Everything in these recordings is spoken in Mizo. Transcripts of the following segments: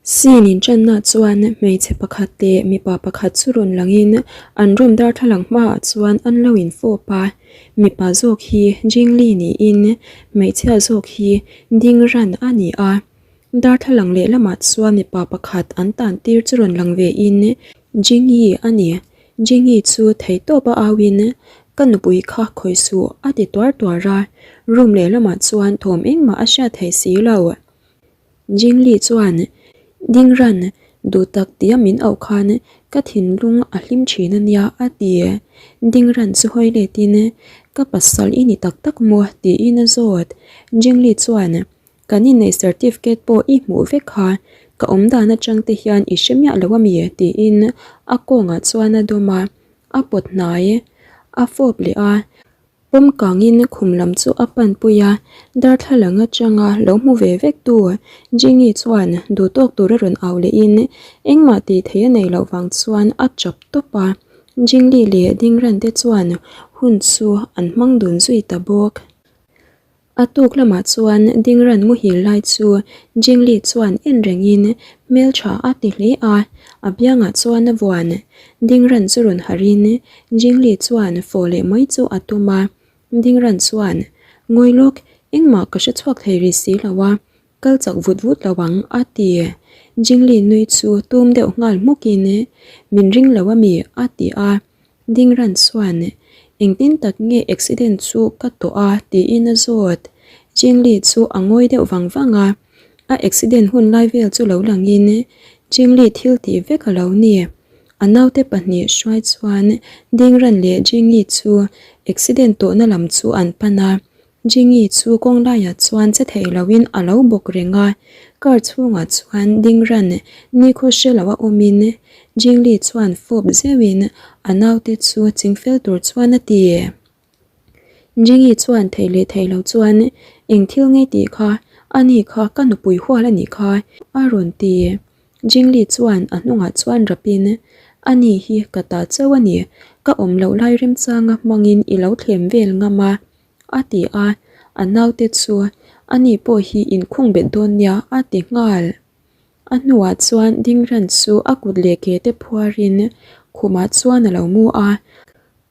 Scene inṭanna chuan hmeichhe pakhat leh mipa pakhat chu rawn langin an room darthlalang hmaah chuan an lo infawp a, mipa zawk hi Jingli niin hmeichhia zawk hi ding ran a ni a. Darthlalang lehlamah chuan mipa pakhat an tan tir chu rawn lang ve in Jingyi a ni. Jingyi chu theihtawp a au in Ka nupui kha khawi suh a ti tuar tuar a, room lehlamah chuan thawm engmah a hriat thei si lo. Jingli chuan, Ding ran, duh tak tia min auh khan ka thinlung a hlim thin a nia, a ti. Ding ran chu hawi letin, Ka pasal i ni tak tak maw? tiin a zawt. Jingli chuan, Kan inneih certificate pawh i hmuh vek kha, ka awm dan atang te hian i hre miah lo a mi? tiin a kawngah chuan a dawm a, a pawt hnai a fawp leh a. Pawm kangin khum lam chu a panpui a, darthlalang atanga lo hmu ve vek tu Jingi chuan duhtawk tur a rawn au lehin engmah tih theih a nei loh vang chuan a chap tawp a, Jingli leh Dingran te chuan hun chu an hmang dun zui ta bawk. A tuk lamah chuan Dingran muhil lai chu Jingli chuan en rengin hmeltha a ti hle a, a biangah chuan a vuan. Dingran chu rawn harhin Jingli chuan fawh leh mai chu a tum a, Dingran chuan, Ngawi lawk, engmah ka hre chhuak thei rih si lo a, kal chak vut vut lo ang, a ti. Jingli nui chu tum deuh nghal hmukin, Min ring lo a mi? a ti a. Dingran chuan, Engtin tak nge accident chu ka tawh a? tiin a zawt. Jingli chu a ngawi deuh vang vang a, a accident hun lai vel chu lo langin Jingli thil tih vek a lo ni. A naute pahnih hruai chuan Dingran leh Jingyi chu accident tawhna lam chu an pan a, Jingi chu kawng laiah chuan che thei loin a lo bawk reng a, car chhungah chuan ding ran nikhaw hre lo a awmin Jingli chuan fawp zeuhin a naute chu chingfel tur chuan a ti. Jingi chuan thei leh thei lo chuan eng thil ngei tih kha ani kha ka nupui hual a nih kha a rawn ti. Jingli chuan a hnungah chuan rapin ani hi ka ta chauh a ni, ka awm loh lai remchanga hmangin i lo thlem vel ngam a. A ti a, a naute chu ani pawh hi inkhung bet dawn nia a ti nghal. A hnuah chuan Dingran chu a kut leh ke te phuarin khumah chuan a lo mu a.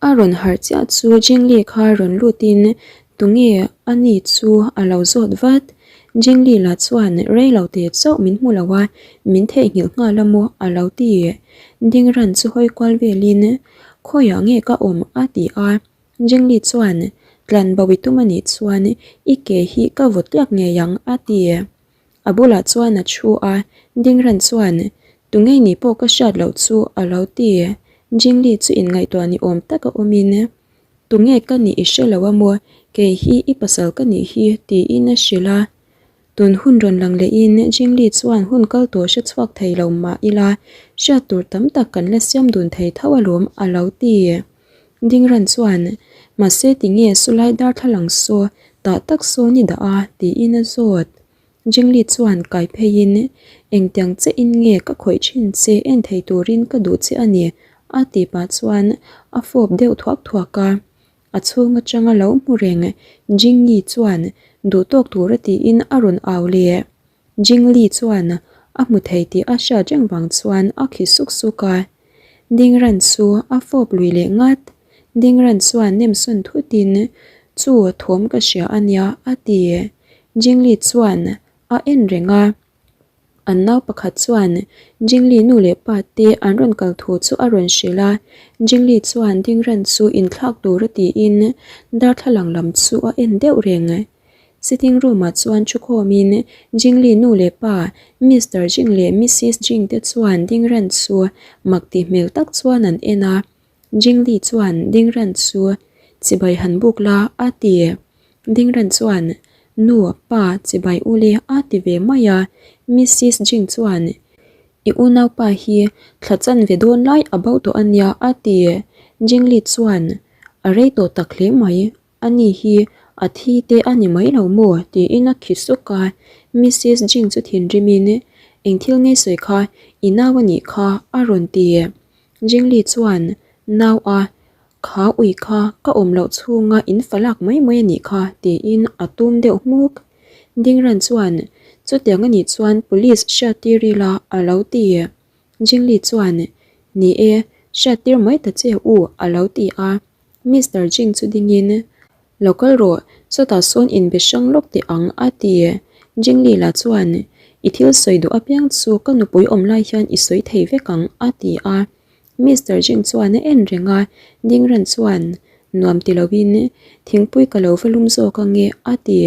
A rawn harh chiah chu Jingli kha rawn lutin tunge ani chu a lo zawt vat. Jingli lah chuan rei lo te chauh min hmu lo a, min theihnghilh nghal a maw a lo ti. Dingran chu hawi kual velin khawiah nge ka awm a ti a. Jingli chuan, Tlan bawi tum a nih chuan i ke hi ka vaw tliak ngei ang, a ti. A bulah chuan a thu a, Dingran chuan, Tu ngei nih pawh ka hriat loh chu, a lo ti. Jingli chu inngaihtuah ni awm taka awmin, Tu nge ka nih i hre lo a maw, kei hi i pasal ka nih hi, tiin a hrilh a. Tun hun rawn lang lehin Jingli chuan hun kal tawh hre chhuak thei lo mah ila, hriat tur tam tak kan la siam dun thei tho alawm, a lo ti. Dingran chuan, Mahse tinge sulai darthlalang saw tah tak sawn i dah a? tiin a zawt. Jingli chuan kai pheiin, Engtiang che in nge ka khawih thin che en thei turin ka duh che a ni, a ti pah chuan a fawp deuh thuak thuak a. A chhung atanga lo hmu reng Jingyi chuan duh tawk tura tiin a rawn au leh. Jingli chuan a hmu thei tih a hriat reng vang chuan a khi suk suk a. Dingran chu a fawp lui leh ngat. Dingran chuan nemsawn thutin, Chu thawm ka hria a nia, a ti. Jingli chuan a en reng a. An nau pakhat chuan Jingli nu leh pa te an rawn kal thu chu a rawn hrilh a. Jingli chuan Dingran chu inthlak tur a tiin darthlalang lam chu a en deuh reng. Sitting room ah chuan thukhawmin Jingli nu leh pa Mister Jing leh Missis Jing te chuan Dingran chu mak tih hmel tak chuan an en a. Jingli chuan Dingran chu chibai han buk la a ti. Dingran chuan Nu, pa, chibai u le a ti ve mai a. Missis Jing chuan I unaupa hi thla chanve dawn lai a bo tawh a nia a ti. Jingli chuan A rei tawh tak hle mai. A ni hi a thi te a ni mai lo maw? tiin a khi suk a. Missis Jing chu thinrimin, Eng thil ngei sawi kha, i nau a nih kha, a rawn ti. Jingli chuan, Nau a, kha ui kha ka awm loh chhunga in fa lak mai mai a nih kha, tiin a tum deuh hmuk. Dingran chuan, Chutiang a nih chuan police hriattir ila a lo ti. Jingli chuan, Ni e, hriattir mai ta che u a lo ti a. Mister Jing chu dingin, Lo kal rawh, chutah sawn inbe hrang lawk teh ang a ti. Jingli lah chuan, I thil sawi duh apiang chu ka nupui awm lai hian i sawi thei vek ang a ti a. Mister Jing chuan a en reng a, Dingran chuan, Nuam ti loin, thingpui ka lo va lum zawk ange a ti.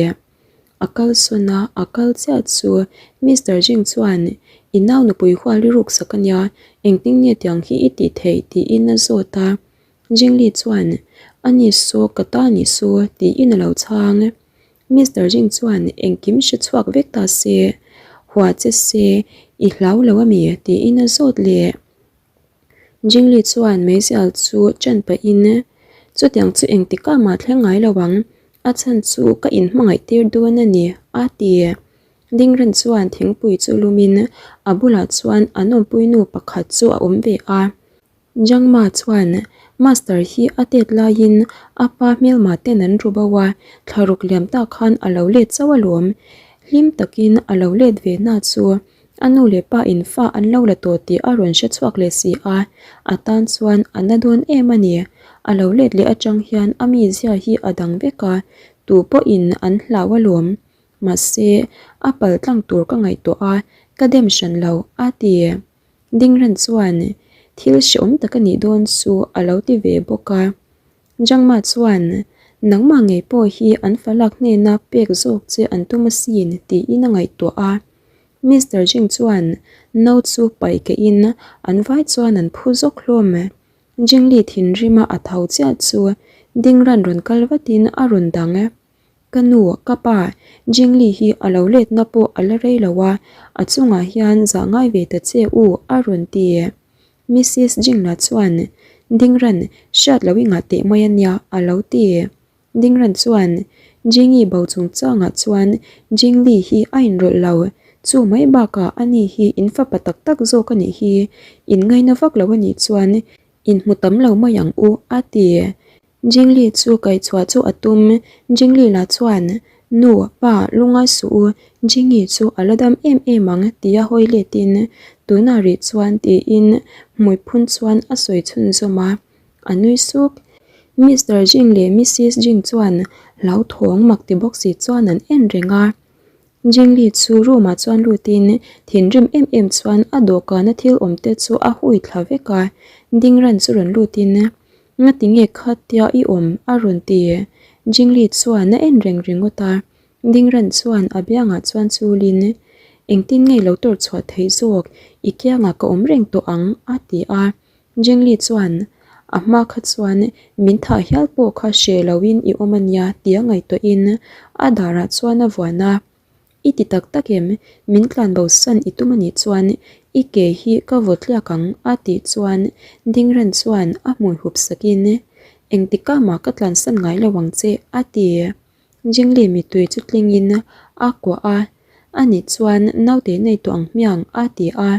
A kal sawn a, a kal chiah chu Mister Jing chuan, I nau nupui hual i ruk sak ania, engtin nge tiang hi i tih theih? tiin a zawt a. Jingli chuan, A ni saw, ka ta ni saw, tiin a lo chhang. Mister Jing chuan engkim hre chhuak vek ta se, Hua che se, i hlau lo ami? tiin a zawt leh. Jingli chuan meizial chu ṭan pahin, Chutiang chu engtikah mah thleng ngai lo ang, a chhan chu ka inhmangaih tir dawn a ni, a ti. Dingran chuan thingpui chu lumin a bulah chuan an awmpuinu pakhat chu a awm ve a. Jangma chuan Master hi a tet laiin a pa hmelma ten an ru bo a, thlaruk liam tak khan a lo let chauh alawm. Hlim takin a lo let ve na chu A nu leh pa in fa an lo la tawh tih a rawn hre chhuak leh si a, a tan chuan a na dawn em a ni. A lo let leh atang hian a mizia hi a dang vek a, tu pawhin an hlau alawm. Mahse, a pal tlang tur ka ngaihtuah a, ka dem hran lo, a ti. Dingran chuan thil hreawm tak a nih dawn chu a lo ti ve bawk a. Jangma chuan, Nangmah ngei pawh hi an falak hnena pek zawk che an tum asin, tiin a ngaihtuah a. Mister Jing chuan no chu paih kehin an vai chuan an phu zawk hlawm. Jingli thinrima a tho chiah chu Dingran rawn kal vatin a rawn dang. Ka nu, ka pa, Jingli hi a lo letna pawh a la rei lo a, a chungah hian zah ngai ve ta che u, a rawn ti. Missis Jingla chuan, Dingran, hriat lo i ngah teh mai a nia, a lo ti. Dingran chuan, Jingi bo chungchangah chuan Jingli hi a inrawlh lo, chu mai bakah ani hi in fapa tak tak zawk a nih hi, in ngaina vak lo a nih chuan inhmu tam lo mai ang u, a ti. Jingli chu kaihchhuah chu a tum, Jingli lah chuan, Nu, pa, lungngai suh u, Jingi chu a la dam em em ang, tia hawi letin, Tunah rih chuan, tiin hmui phun chuan a sawi chhunzawm a. A nui suk. Mister Jing leh Missis Jing chuan hlauthawng mak ti bawk si chuan an en reng a. Jing Li chu room ah chuan lutin thinrim em em chuan a dawhkana thil awm te chu a hui thla vek a. Ding ran chu rawn lutin, Ngati nge khatia i awm? a rawn ti. Jing Li chuan a en reng ringawt a. Ding ran chuan a biangah chuan chulin, Engtin nge lo tawrh chhuah theih zawk? I kiangah ka awm reng tawh ang, a ti a. Jingli chuan, A hma kha chuan min thah hial pawh kha hre loin i awm a nia tia ngaihtuahin a darah chuan a vuan a. I ti tak tak em? Min tlan bosan i tum a nih chuan i ke hi ka vaw tliak ang a tih chuan Dingran chuan a hmui hup sakin, Engtikah mah ka tlansan ngai lo ang che a ti. Jingli mittui chu tlingin a kuah a, Ani chuan naute nei tawh ang hmiang a ti a.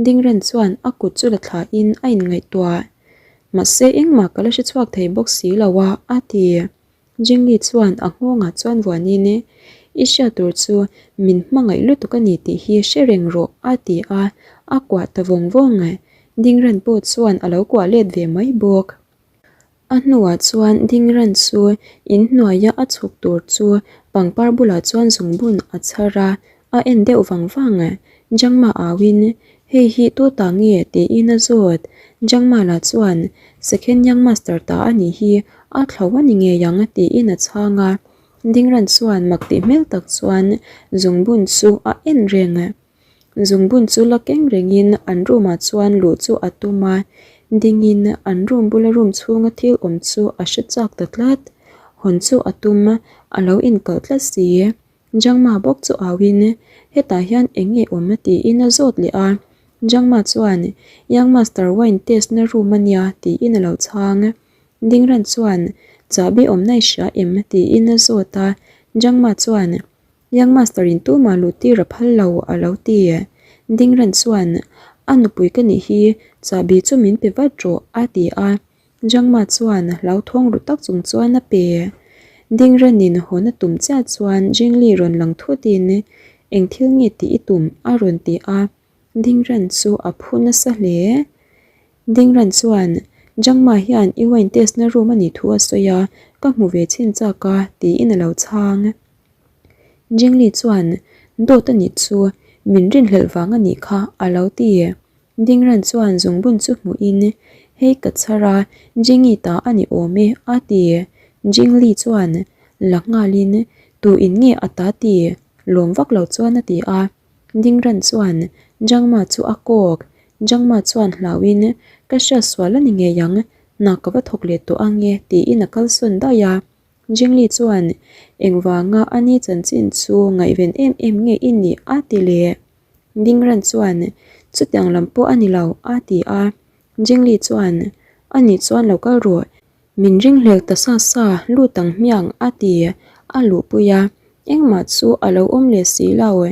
Dingren chuan a kut chu la thlain a inngaihtuah. Mahse engmah ka la hre chhuak thei bawk si lo a, a ti. Jingli chuan a nghawngah chuan vuanin, I hriat tur chu min hmangaih lutuk a ni tih hi hre reng rawh, a ti a, a kuah ta vawng vawng. Dingren pawh chuan a lo kuah let ve mai bawk. A hnuah chuan Dingran chu in hnuaia a chhuk tur chu pangpar bulah chuan zungbun a chhar a, a en deuh vang vang. Jangma auin, Hei hi tu ta nge? tiin a zawt. Jangma lah chuan, Second Young Master ta a nih hi, a thlo a ni ngei ang, tiin a chhang a. Dingran chuan mak tih hmel tak chuan zungbun chu a en reng. Zungbun chu la keng rengin an room ah chuan luh chu a tum a, dingin an room bula room chhunga thil awm chu a hre chak ta tlat. Hawn chu a tum, a lo inkalh tlat si. Jangma bawk chu auin, Hetah hian eng nge awm? tiin a zawt leh a. Jangma chuan, Young Master wine test na room a nia, tiin a lo chhang. Dingran chuan, Chahbi awmna i hria em? tiin a zawt a. Jangma chuan, Young Master in tumah luh tir a phal lo a lo ti. Dingran chuan, A nupui ka nih hi, chahbi chu min pe vat rawh, a ti a. Jangma chuan hlauthawng ru tak chung chuan a pe. Dingran in hawn a tum chiah chuan Jingli rawn lang thut in, Eng thil nge tih i tum? a rawn ti a. Dingran chu a phu nasa hle. Dingran chuan, Jangma hian i wine test na room a nih thu a sawi a, ka hmu ve chhin chak a, tiin a lo chhang. Jingli chuan, Dawt a nih chu, min rinhlelh vang a nih kha, a lo ti. Dingran chuan zungbun chu hmuhin, Hei ka chhar a, Jingi ta a ni awm e, a ti. Jingli chuan la nghalin, Tu in nge a ta ti? Lawm vak lo chuan a ti a. Dingran chuan Jangma chu a kawk. Jangma chuan hlauhin, Ka hriat sual a ni ngei ang, hna ka va thawk leh tawh ang e, tiin a kalsawn daih a. Jingli chuan, Engvanga a ni chanchin chu ngaihven em em nge i nih? a ti leh. Dingran chuan, Chutiang lam pawh a ni lo, a ti a. Jingli chuan, A nih chuan lo kal rawh, min ringhlel ta sa sa, lut ang hmiang, a ti. A luhpui a, engmah chu a lo awm leh si lo.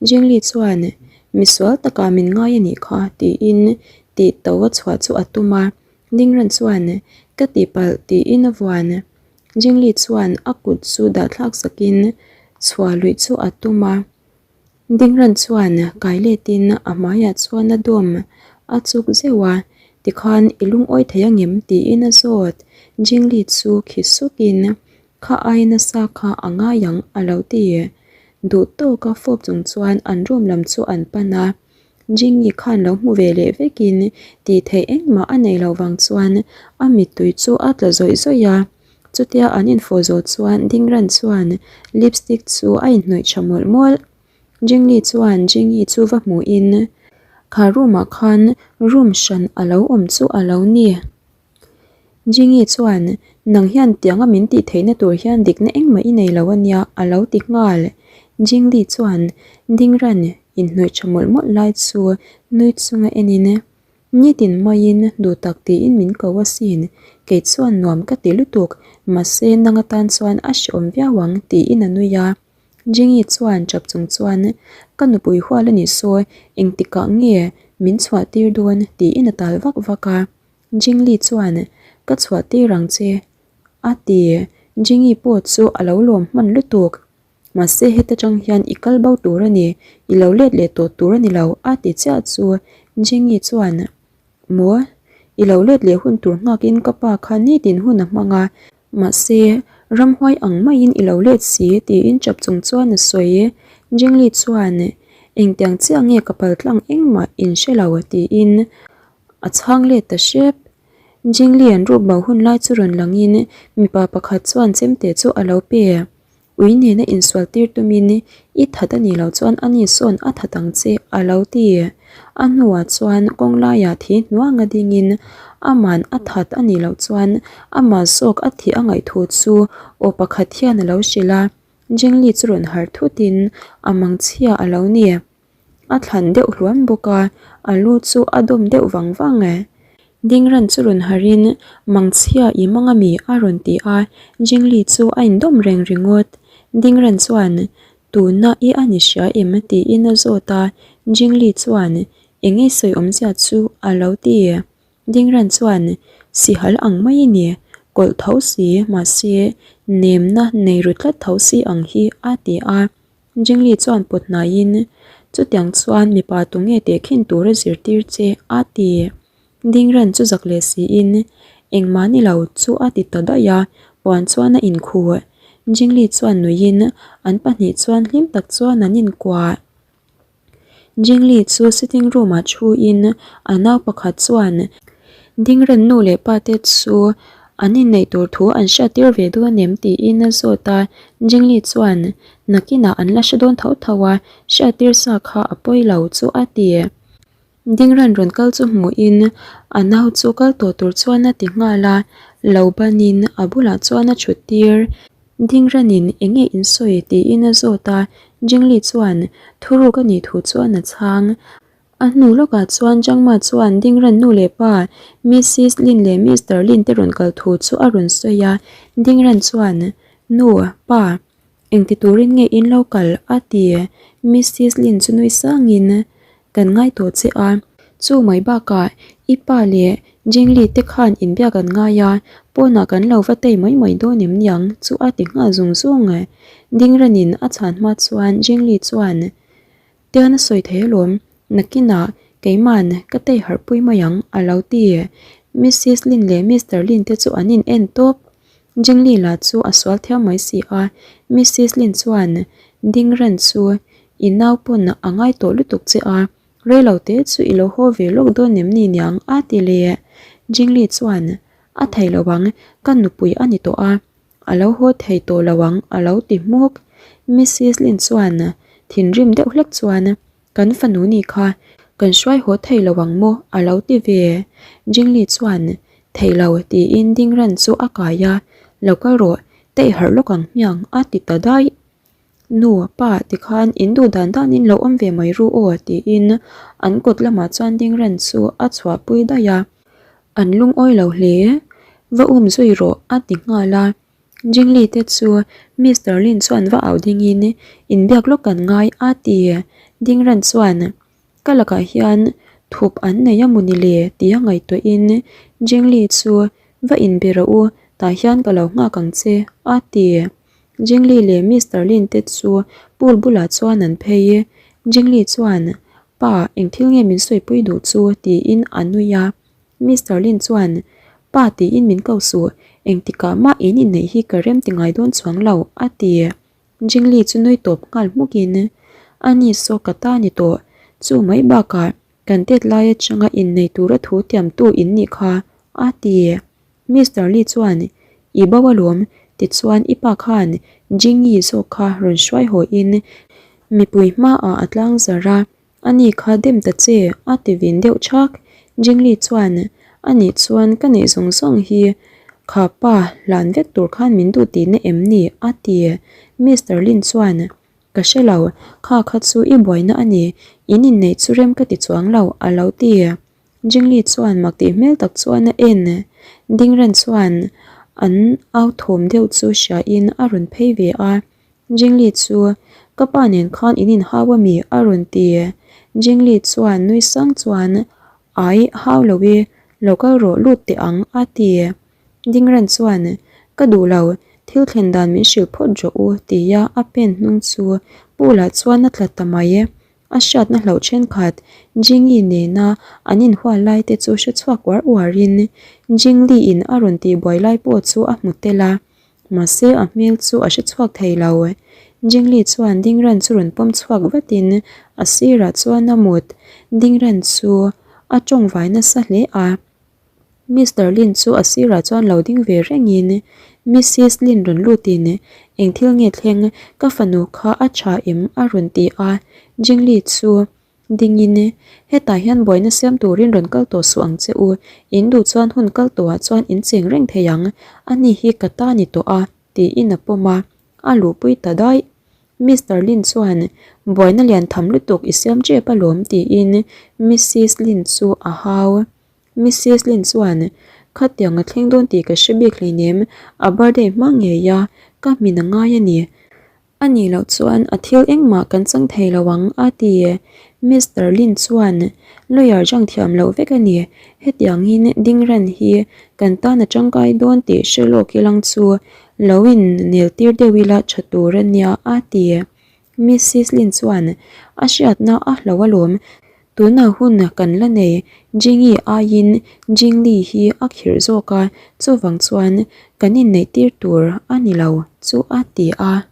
Jingli chuan, Misual takah min ngai a nih kha, tiin tih to a chhuah chu a tum a. Dingran chuan, Ka tihpalh, tiin a vuan. Jingli chuan a kut chu dahthlak sakin chhuah luih chu a tum a. Dingran chuan kai letin a hmaiah chuan a dawm a chuk zeuh a, tikhan i lungawi thei angem tiin a zawt. Jingli chu khi sukin kha ai nasa kha a ngai ang a lo ti. Duh tawka fawp chung chuan an room lam chu an pan a. Jingyi khan lo hmu ve leh vekin tih theih engmah a nei loh vang chuan a mittui chu a tla zawih zawih a. Chutia an infawh zawh chuan Dingran chuan lipstick chu a inhnawih tha mawlh mawlh. Jingli chuan Jingyi chu va hmuhin kha room ah khan room hran a lo awm chu a lo ni. Jingyi chuan nang hian tianga min tih theihna tur hian dikna engmah i nei lo a nia a lo ti nghal. Jingli chuan Dingran inhnawih tha mawlh mawlh lai chu nui chunga enin Nitin maiin duh tak tiin min ko asin, kei chuan nuam ka ti lutuk, mahse nang atan chuan a hrehawm viau ang tiin a nui a. Jingi chuan chap chung chuan Ka nupui hual a nih saw, engtikah nge min chhuah tir dawn tiin a tal vak vak a. Jingli chuan Ka chhuah tir ang che a ti. Jingi pawh chu a lo lawm hman lutuk. Mahse heta tang hian i kal bo tur a ni, i lo let leh tawh tur a ni lo a ti chiah chu Jingi chuan Maw? I lo let leh hun tur nghakin ka pa kha nitin hun a hmang a, mahse ramhuai ang maiin i lo let si tiin chap chung chuan a sawi. Jingli chuan Engtiang chiah nge ka pal tlang engmah in hre lo tiin a chhang let ta hrep. Jingli an ruk bo hun lai chu rawn langin mipa pakhat chuan chemte chu a lo pe. Ui nena insual tir tumin i that a nih loh chuan a ni sawn a that ang che a lo ti. A hnuah chuan kawng laiah thi hnuanga dingin aman a that a nih loh chuan amah zawk a thih a ngaih thu chu aw pakhat hian a lo hrilh a. Jingli chu rawn harh thutin a mangchhia a lo ni. A thlan deuh hluan bawk a, a lu chu a dawm deuh vang vang e. Dingran chu rawn harin Mangchhia i mang ami a rawn ti a, Jingli chu a indawm reng ringawt. Dingran chuan Tuna i a ni hria em? tiin a zawt a, Jingli chuan Eng nge sawi awmzia chu a lo ti. Dingran chuan Sihal ang mai i ni, kawlh tho si, mahse nemna nei ru tlat tho si ang hi a ti a. Jingli chuan pawt hnaiin, Chutiang chuan mipa tunge tehkhin tura zirtir che? a ti. Dingran chu zak leh siin, Engmah ni lo chu a ti ta daih a, puan chuan a inkhuh. Jingli chuan nuiin an pahnih chuan hlim tak chuan an inkuah. Jingli chu sitting room ah thuin a nau pakhat chuan Dingren nu leh pa te chu an inneih tur thu an hriat tir ve dawn em tiin a zawt a, Jingli chuan nakinah an la hre dawn tho tho a, hriat tir sa kha a pawi lo chu a ti. Dingren rawn kal chu hmuhin a nau chu kal tawh tur chuan a ti nghal a, lo banin a bulah chuan a thut tir. Dingranin eng nge in sawi tiin a zawt a, Jingli chuan thuruk a nih thu chuan a chhang. A hnu lawkah chuan Jangma chuan Dingran nu leh pa Missis Lin leh Mister Lin te rawn kal thu chu a rawn sawi a, Dingran chuan Nu, pa, engti turin nge in lo kal? a ti. Missis Lin chu nui sangin Kan ngai tawh che a, chu mai bakah i pa leh Jingli te khan inbiak an ngai a, pawnah kan lo va tei mai mai dawn em niang chu a ti nghal zung zung. Dingranin a chhan hma chuan Jingli chuan. Tian a sawi thei alawm, nakinah keiman ka tei harh pui mai ang a lo ti. Missis Lin leh Mister Lin te chu an in en tawp. Jingli lah chu a sual thiam mai si a, Missis Lin chuan ding ran chu i nau pawn a ngai tawh lutuk che a, reilo te chu i lo haw ve lawk dawn em ni niang a ti leh. Jingli chuan a thei lo ang, ka nupui a ni tawh a, A lo haw thei tawh lo ang a lo ti hmuk. Missis Lin chuan thinrim deuh hlek chuan, Kan fanu ni kha kan hruai haw thei lo ang maw? a lo ti ve. Jingli chuan, Thei lo tiin ding ran chu a kai a, Lo kal rawh, teih harh lawk ang hmiang a ti ta daih. Nu, pa tikhan in duh dan danin lo awm ve mai ru aw tiin an kawt lamah chuan ding ran chu a chhuahpui daih a. An lungawi lo hle. Va um zui rawh a ti nghal a. Jingli te chu Mister Lin chuan va au dingin inbiak lawk kan ngai a ti. Ding ran chuan ka lakah hian thup an nei a mawni le tia ngaihtuahin Jingli chu va inbe rawh u tah hian ka lo nghak ang che a ti. Jingli leh Mister Lin te chu pool bulah chuan an phei. Jingli chuan, Pa, eng thil nge min sawipui duh chu? tiin a nui a. Mister Lin chuan, Pa tiin min ko suh, engtikah mah in inneih hi ka rem ti ngai dawn chuang lo, a ti. Jingli chu nui tawp nghal hmukin, A ni saw ka ta ni tawh, chu mai bakah kan tet lai atanga innei tura thu tiamtu in nih kha, a ti. Mister Lee chuan, I bo alawm, tichuan i pa khan Jingyi zawk kha rawn hruai haw in mipui hmaah a tlang zar a, ani kha dem ta che a ti vin deuh thak. Jingli chuan, Anih chuan ka neih zawng zawng hi kha pa hlan vek tur khan min duh tihna em ni? a ti. Mister Lin chuan, Ka hre lo, kha kha chu i buaina a ni, in inneih chu rem ka ti chuang lo a lo ti. Jingli chuan mak tih hmel tak chuan a en. Dingran chuan an au thawm deuh chu hria in a rawn phei ve a. Jingli chu, Ka pa nen khan in inhau a mi? a rawn ti. Jingli chuan nui sang chuan, Ai, hau lo i, lo kal rawh lut teh ang a ti. Dingran chuan, Ka duh lo, thil thlen dan min hrilh phawt rawh u tia a pen hnung chu pool ah chuan a tla ta mai. A hriatna hlauh thenkhat Jingyi nena an inhual lai te chu hre chhuak uar uarin Jingli in a rawn tihbuai lai pawh chu a hmu tel a, mahse a hmel chu a hre chhuak thei lo. Jingli chuan Dingran chu rawn pawm chhuak vatin a sirah chuan a mut. Dingran chu a tawngvai nasa hle a. Mister Lin chu a sirah chuan lo ding ve rengin Missis Lin rawn lutin Eng thil nge thleng, ka fanu kha a tha em? a rawn ti a, Jingli chu dingin Hetah hian buaina siam turin rawn kal tawh suh ang che u, in duh chuan hun kal tawhah chuan in cheng reng thei ang, ani hi ka ta ni tawh a tiin a pawm a, a luhpui ta daih. Mister Lin chuan Buaina lian tham lutuk i siam tep alawm tiin Missis Lin chu a hau. Missis Lin chuan, Khatiang a thleng dawn tih ka hre bik hleinem, a birthday hma ngei a, ka hmin a ngai a ni. A nih loh chuan a thil engmah kan chang thei lo ang, a ti. Mister Lin chuan, Lawyer jang thiam loh vek a ni, hetiangin ding ran hi kan tan a tangkai dawn tih hre lawk ilang chu lo in nel tir deuh ila tha tur a nia, a ti. Missis Lin chuan, A hriatna a hlo alawm, Tuna hun kan la nei, Jingyi aiin Jingli hi a khirh zawk a, chuvang chuan kan inneih tir tur a ni lo chu a ti a.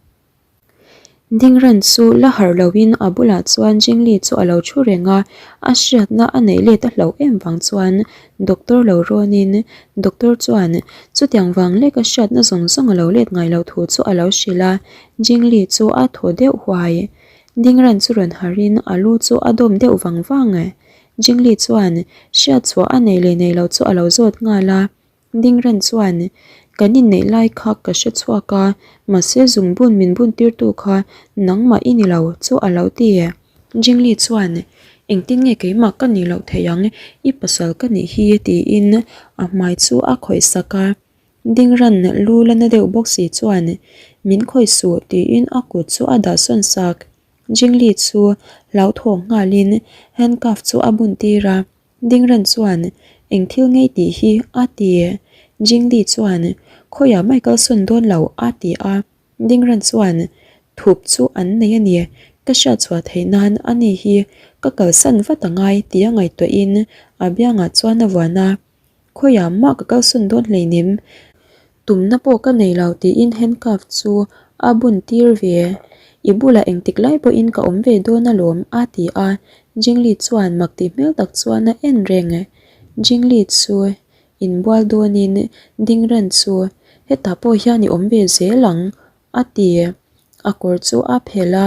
Dingran chu la harh loin a bulah chuan Jingli chu a lo thu reng a, a hriatna a neih let a hlauh em vang chuan doctor lo rawnin doctor chuan chutiang vang lek a hriatna zawng zawng a lo let ngai loh thu chu a lo hrilh a, Jingli chu a thaw deuh huai. Dingran chu rawn harin a lu chu a dawm deuh vang vang. Jingli chuan hriat chhuah a nei leh nei lo chu a lo zawt nghal a. Dingran chuan, Kan inneih lai kha ka hre chhuak a, mahse zungbun min bun tirtu kha nangmah i ni lo chu a lo ti. Jingli chuan, Engtin nge keimah ka nih loh theih ang, i pasal ka nih hi tiin a hmai chu a khawih sak a. Dingran lu la na deuh bawk si chuan min khawih suh tiin a kut chu a dah sawn sak. Jingli chu hlauthawng nghalin handcuff chu a bun tir a, Dingran chuan eng thil ngei tih hi a ti. Jingli chuan khawiah mai kalsawn dawn lo a ti a, Dingran chuan thup chu an nei a ni. Ka hriatchhuah theih nan ani hi ka kalsan vat a ngai tia ngaihtuahin a biangah chuan a vuan a. Khawiah mah ka kalsawn dawn hleinem, tumna pawh ka nei lo tiin handcuff chu a bun tir ve. I bulah engtik lai pawhin ka awm ve dawn alawm a ti a, Jingli chuan mak tih hmel tak chuan a en reng. Jingli chu inbual dawnin Dingran chu hetah pawh hian i awm ve zel ang A ti. A kawr chu a phelh a,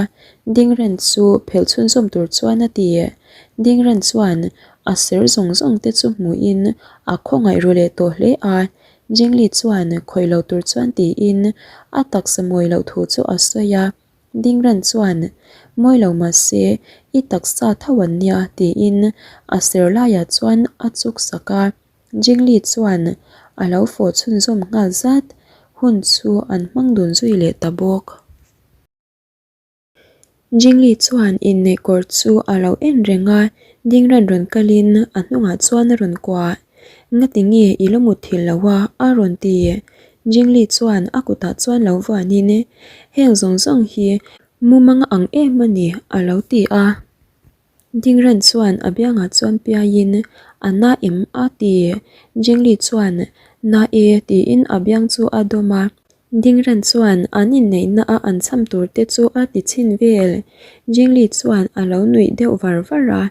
Dingren chu phelh chhunzawm tur chuan a ti. Dingren chuan a ser zawng zawng te chu hmuhin a khawngaih ru leh tawh hle a. Jingli chuan khawih lo tur chuan tiin a taksa mawi loh thu chu a sawi a. Dingren chuan, Mawi lo mahse i taksa tho an nia tiin a ser laiah chuan a chuk sak a. Jingli chuan a lo fawh chhunzawm nghal zat, hun chu an hmang dun zui leh ta bawk. Jingli chuan inneih kawr chu a lo en reng a, Dingran rawn kalin a hnungah chuan a rawn kuah. Ngati nge i lo mut thil lo a? a rawn ti. Jingli chuan a kutah chuan lo vuanin, Heng zawng zawng hi mumang ang em a ni a lo ti a. Dingran chuan a biangah chuan piaiin a na em a ti. Jingli chuan na e tiin a biang chu a dawm a. Dingran chuan an inneihna a an cham tur te chu a ti chhin vel. Jingli chuan a lo nuih deuh var var a.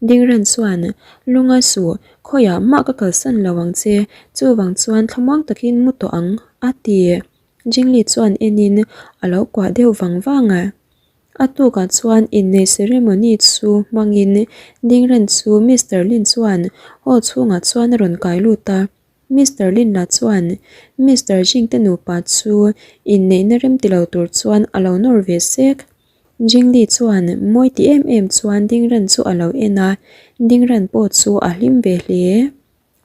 Dingran chuan, Lunga suh, khawiah mah ka kalsan lo ang che, chuvang chuan thlamuang takin mu tawh ang, a ti. Jingli chuan enin a lo kuah deuh vang vang a. A tukah chuan inneih ceremony chu hmangin Dingren chu Mister Lin chuan hall chhungah chuan a rawn kai lut a. Mister Lin lah chuan Mister Jing te nupa chu inneihna rem ti lo tur chuan a lo nawr ve sek. Jingli chuan mawi ti em em chuan Dingren chu a lo en a, Dingren pawh chu a hlim ve hle.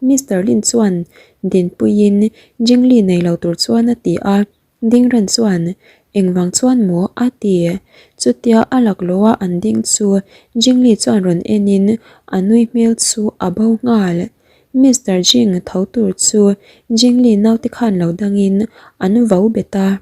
Mister Lin chuan dinpuiin Jingli nei lo tur chuan a ti a. Dingran chuan, Engvang chuan maw? a ti. Chutia a laklawha an ding chu Jingli chuan rawn enin a nui hmel chu a bo nghal. Mister Jing tho tur chu Jingli naute khan lo dangin an vo bet a.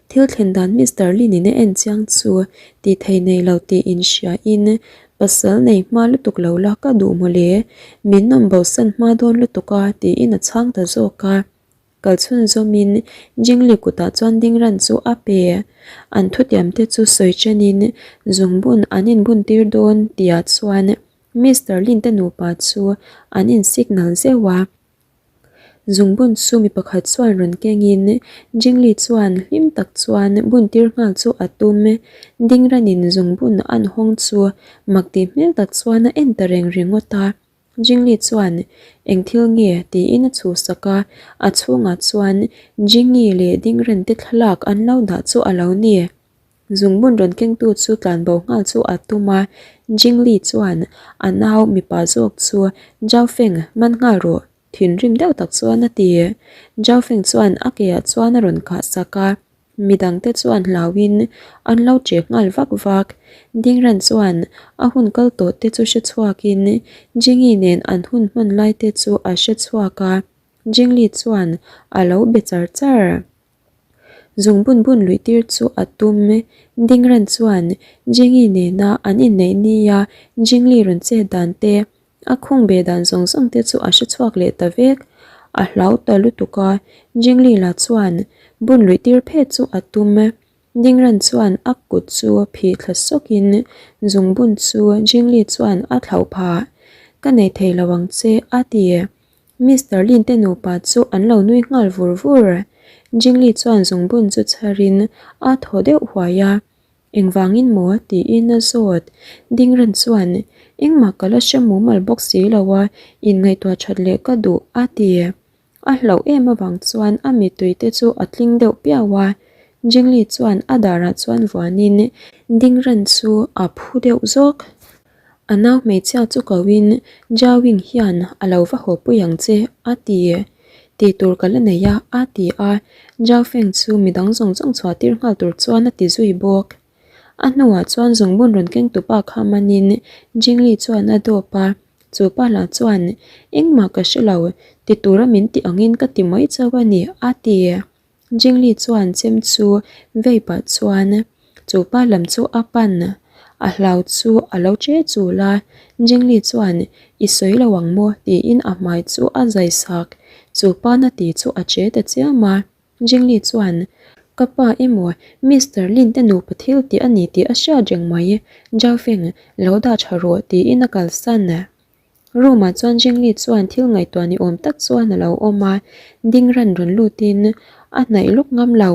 Thil thlen dan Mister Lin-in a en chiang chu tih thei nei lo tih inhriain pasal nei hma lutuk lo la ka duh mawle, min nawm bosan hma dawn lutuk a tiin a chhang ta zawk a. Kal chhunzawmin Jingli kutah chuan dingran chu a pe. An thutiamte chu sawi chenin zungbun an inbuntir dawn tihah chuan Mister Lin te nupa chu an in signal zeuh a. Zungbun chu mi pakhat chuan rawn kengin Jingli chuan hlim tak chuan buntir nghal chu a tum. Dingranin zungbun an hawng chu mak tih hmel tak chuan a en ta reng ringawt a. Jingli chuan, Eng thil nge? tiin a chhuhsak a, a chhungah chuan Jingi leh Dingren te thlalak an lo dah chu a lo ni. Zungbun rawn kengtu chu tlanbo nghal chu a tum a, Jingli chuan a nau mipa zawk chu, Zhao Feng, man nghal rawh, thinrim deuh tak chuan a ti. Zhao Feng chuan a keah chuan a rawn kah sak a. Midangte chuan hlauhin an lo che nghal vak vak. Dingran chuan a hun kal tawh te chu hre chhuakin Jingi nen an hun hman lai te chu a hre chhuak a, Jingli chuan a lo be char char. Zung bun bun luih tir chu a tum. Dingran chuan Jingi nena an inneih nia Jingli rawn chet dan te A khung ve dan zawng zawng te chu a hre chhuak leh ta vek. A hlau ta lutuk a, Jingli lah chuan bun luih tir phet chu a tum. Dingran chuan a kut chu phih thla sawkin zungbun chu Jingli chuan a thlauh phah. Ka nei thei lo ang che, a ti. Mister Lin te nupa chu an lo nui nghal vur vur. Jingli chuan zungbun chu chharin a thaw deuh huai a. Engvangin maw? tiin a zawt. Dingran chuan, Engmah ka la hre mumal bawk si lo a, inngaihtuah that leh ka duh, a ti. A hlauh em avang chuan a mittui te chu a tling deuh piau a. Jingli chuan a darah chuan vuanin Dingran chu a phu deuh zawk. A nau hmeichhia chu koin Jiaoying hian a lo va haw pui ang che, a ti. Tih tur ka la nei a, a ti a. Jiao Feng chu midang zawng zawng chhuah tir nghal tur chuan a ti zui bawk. A hnuah chuan zungbun rawn keng tupa kha manin Jingli chuan a dawp a. Chu pa lah chuan, Engmah ka hre lo, ti tura min tih angin ka ti mai chauh a ni, a ti. Jingli chuan chem chu vei pah chuan, Chupa lam chu a pan a hlau chu a lo che chul a, Jingli chuan I sawi lo ang maw? tiin a hmai chu a zai sak. Chupa na ti chu a che ta chiam a, Jingli chuan Ka pa emaw Mister Lin te nupa thil tih a ni tih a hriat reng mai, Zhao Feng lo dah tha rawh tiin a kalsan. Room ah chuan Jingli chuan thil ngaihtuah ni awm tak chuan a lo awm a, ding ran rawn lutin a hnaih lawk ngam lo.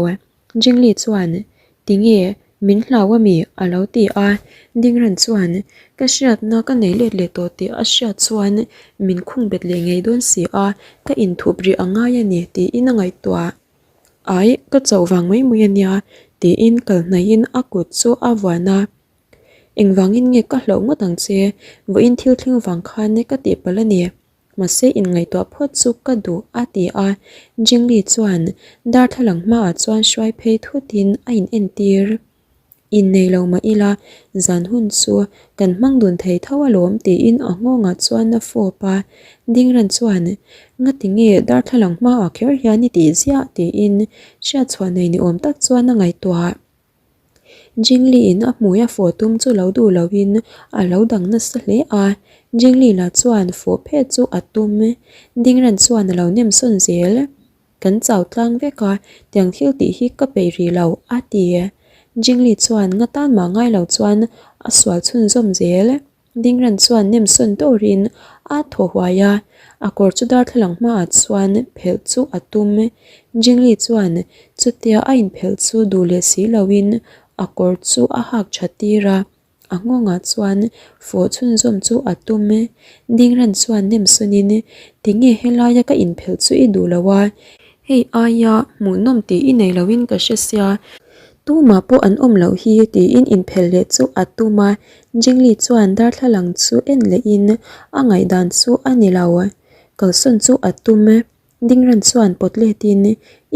Jingli chuan, Tinge, min hlau a mi? a lo ti a. Ding ran chuan, Ka hriatna ka nei let leh tawh tih a hriat chuan min khung bet leh ngei dawn si a, ka inthup rih a ngai a ni tiin a ngaihtuah. Ai, ka chauh vang mai mai a nia tiin kal hnaihin a kut chu a vuan a. Engvangin nge ka hlauh ngawt ang che? Vawiin thil thleng vang khan ka tihpalh a ni. Mahse inngaihtuah phawt chu ka duh a ti a. Jingli chuan darthlalang hmaah chuan hruai phei thutin a in entir. Innei lo mah ila zan hun chu kan hmang dun thei tho alawm tiin a nghawngah chuan a fawp a. Dingran chuan ngati nge darthlalang hmaah kher hian i tih ziah tiin hriatchhuah nei ni awm tak chuan a ngaihtuah. Jingli-in a hmui a fawh tum chu lo duh loin a lo dang nasa hle a, Jingli lah chuan fawh phet chu a tum. Dingran chuan a lo nem sawn zel. Kan chau tlang vek a, tiang thil tih hi ka peih rih lo, a ti. Jingli chuan nga tan mah ngai lo chuan a sual chhunzawm zel. Dingran chuan nem sawn dawrin a thaw huai a, a kawr chu darthlalang hmaah chuan phelh chu a tum. Jingli chuan chutia a inphelh chu duh leh si loin a kawr chu a hak tha tir a, a nghawngah chuan fawh chhunzawm chu a tum. Dingran chuan nem sawnin, Tinge helaia ka inphelh chu i duh lo a? Hei aia hmuhnawm tih i nei loin ka hre sia, tumah pawh an awm loh hi tiin inphelh leh chu a tum a, Jingli chuan darthlalang chu en lehin a ngaihdan chu a ni lo. Kalsawn chu a tum. Dingran chuan pawt letin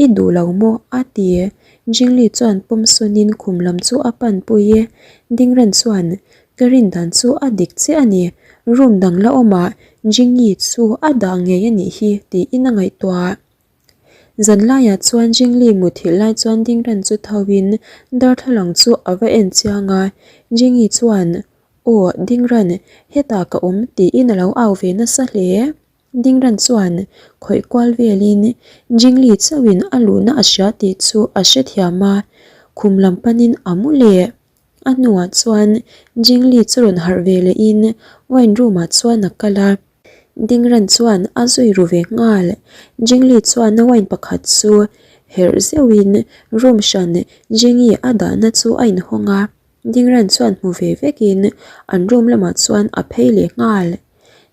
I duh lo maw? a ti. Jingli chuan pawm sawnin khum lam chu a pan pui e. Dingran chuan Ka rin dan chu a dik chiah a ni. Room dang la awmah Jingyi chu a dah ngei a nih hi tiin a ngaihtuah. Zanlaiah chuan Jingli muthilh lai chuan Dingran chu thoin darthlalang chu a va en chiang a, Jingyi chuan, Aw, Dingran, hetah ka awm tiin a lo au ve nasa hle. Dingran chuan khawih kual velin Jingli chauhin a luhna a hria tih chu a hrethiam a, khum lam panin a mu leh. A hnuah chuan Jingli chu rawn harh ve lehin wine room ah chuan a kal a. Dingran chuan a zui ru ve nghal. Jingli chuan a wine pakhat chu herh zeuhin room hran Jingi a dahna chu a inhawng a. Dingran chuan hmu ve vekin an room lamah chuan a phei leh nghal.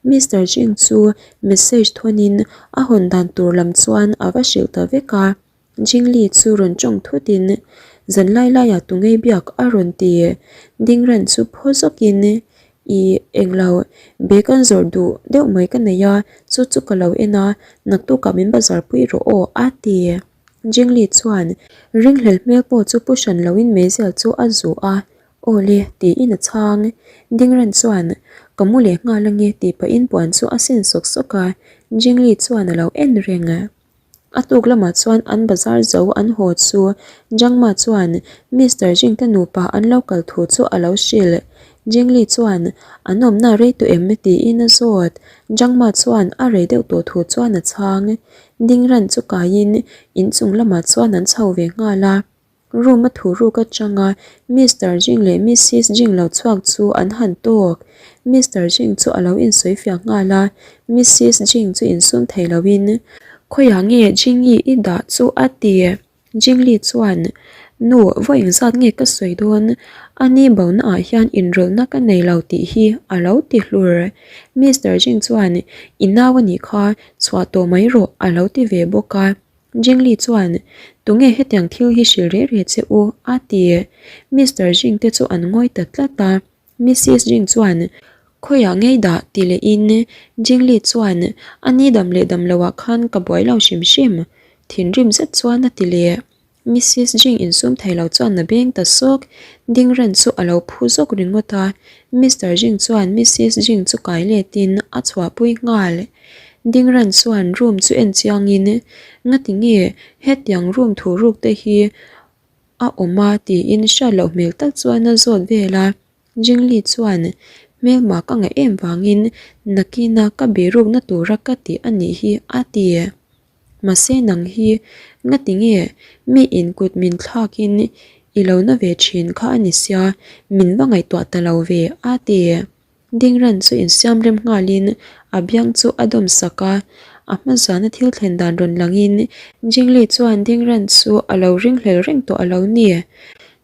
Mister Jing chu message thawnin a hawn dan tur lam chuan a va hrilh ta vek a. Jingli chu rawn tawng thutin zan lai laiah tu ngei biak a rawn ti. Dingran chu phaw zawkin I englo bag an zawrh duh deuh mai ka nei a, chu chu ka lo en a, naktukah min bazar pui rawh aw a ti. Jingli chuan ringhlel hmel pawh chu pu hran loin meizial chu a zuh a, Aw le tiin a chhang. Dingran chuan ka mu leh nghal ange tih pahin puan chu a sin sawk sawk a, Jingli chuan a lo en reng. A tuk lamah chuan an bazar zo an haw chu Jangma chuan Mister Jing te nupa an lo kal thu chu a lo hrilh. Jingli chuan an awmna rei tawh em tiin a zawt. Jangma chuan a rei deuh tawh thu chuan a chhang. Dingran chu kaiin inchung lamah chuan an chho ve nghal a. Room a thu ruk atanga Mister Jing leh Missis Jing lo chhuak chu an han tawk. Mister Jing chu a lo insawi fiah nghal a, Missis Jing chu insum thei loin, Khawiah nge Jingi i dah chu a ti? Jingli chuan, Nu, vawi engzat nge ka sawi dawn? A ni bona ah hian inrawlhna ka nei lo tih hi a lo ti hlur. Mister Jing chuan, I nau a nih kha, chhuah tawh mai rawh a lo ti ve bawk a. Jingli chuan, Tunge hetiang thil hi hrilh reh reh che u? a ti. Mister Jing te chu an ngawi ta tlat a. Missis Jing chuan, Khawiah ngei dah? ti lehin Jingli chuan, A ni dam leh dam loah khan ka buai lo hrim hrim. Thinrim zet chuan a ti leh. Missis Jing insum thei lo chuan a beng ta sawk. Ding ran chu a lo phu zawk ringawt a. Mister Jing chuan Missis Jing chu kai letin a chhuahpui nghal. Ding ran chuan room chu en chiangin, Ngati nge hetiang room thu ruk te hi? a awm a tiin hriat loh hmel tak chuan a zawt vel a. Jingli chuan hmelma ka ngaih em vangin nakina ka birukna tura ka tih a nih hi a ti. Mahse nang hi ngati nge mi in kut min thlakin i lo na ve thin kha a ni sia, min va ngaihtuah ta lo ve a ti. Dingran chu insiam rem nghalin a biang chu a dawm sak a, a hma zana thil thlen dan rawn langin Jingli chuan Dingran chu a lo ringhlel reng tawh a lo ni.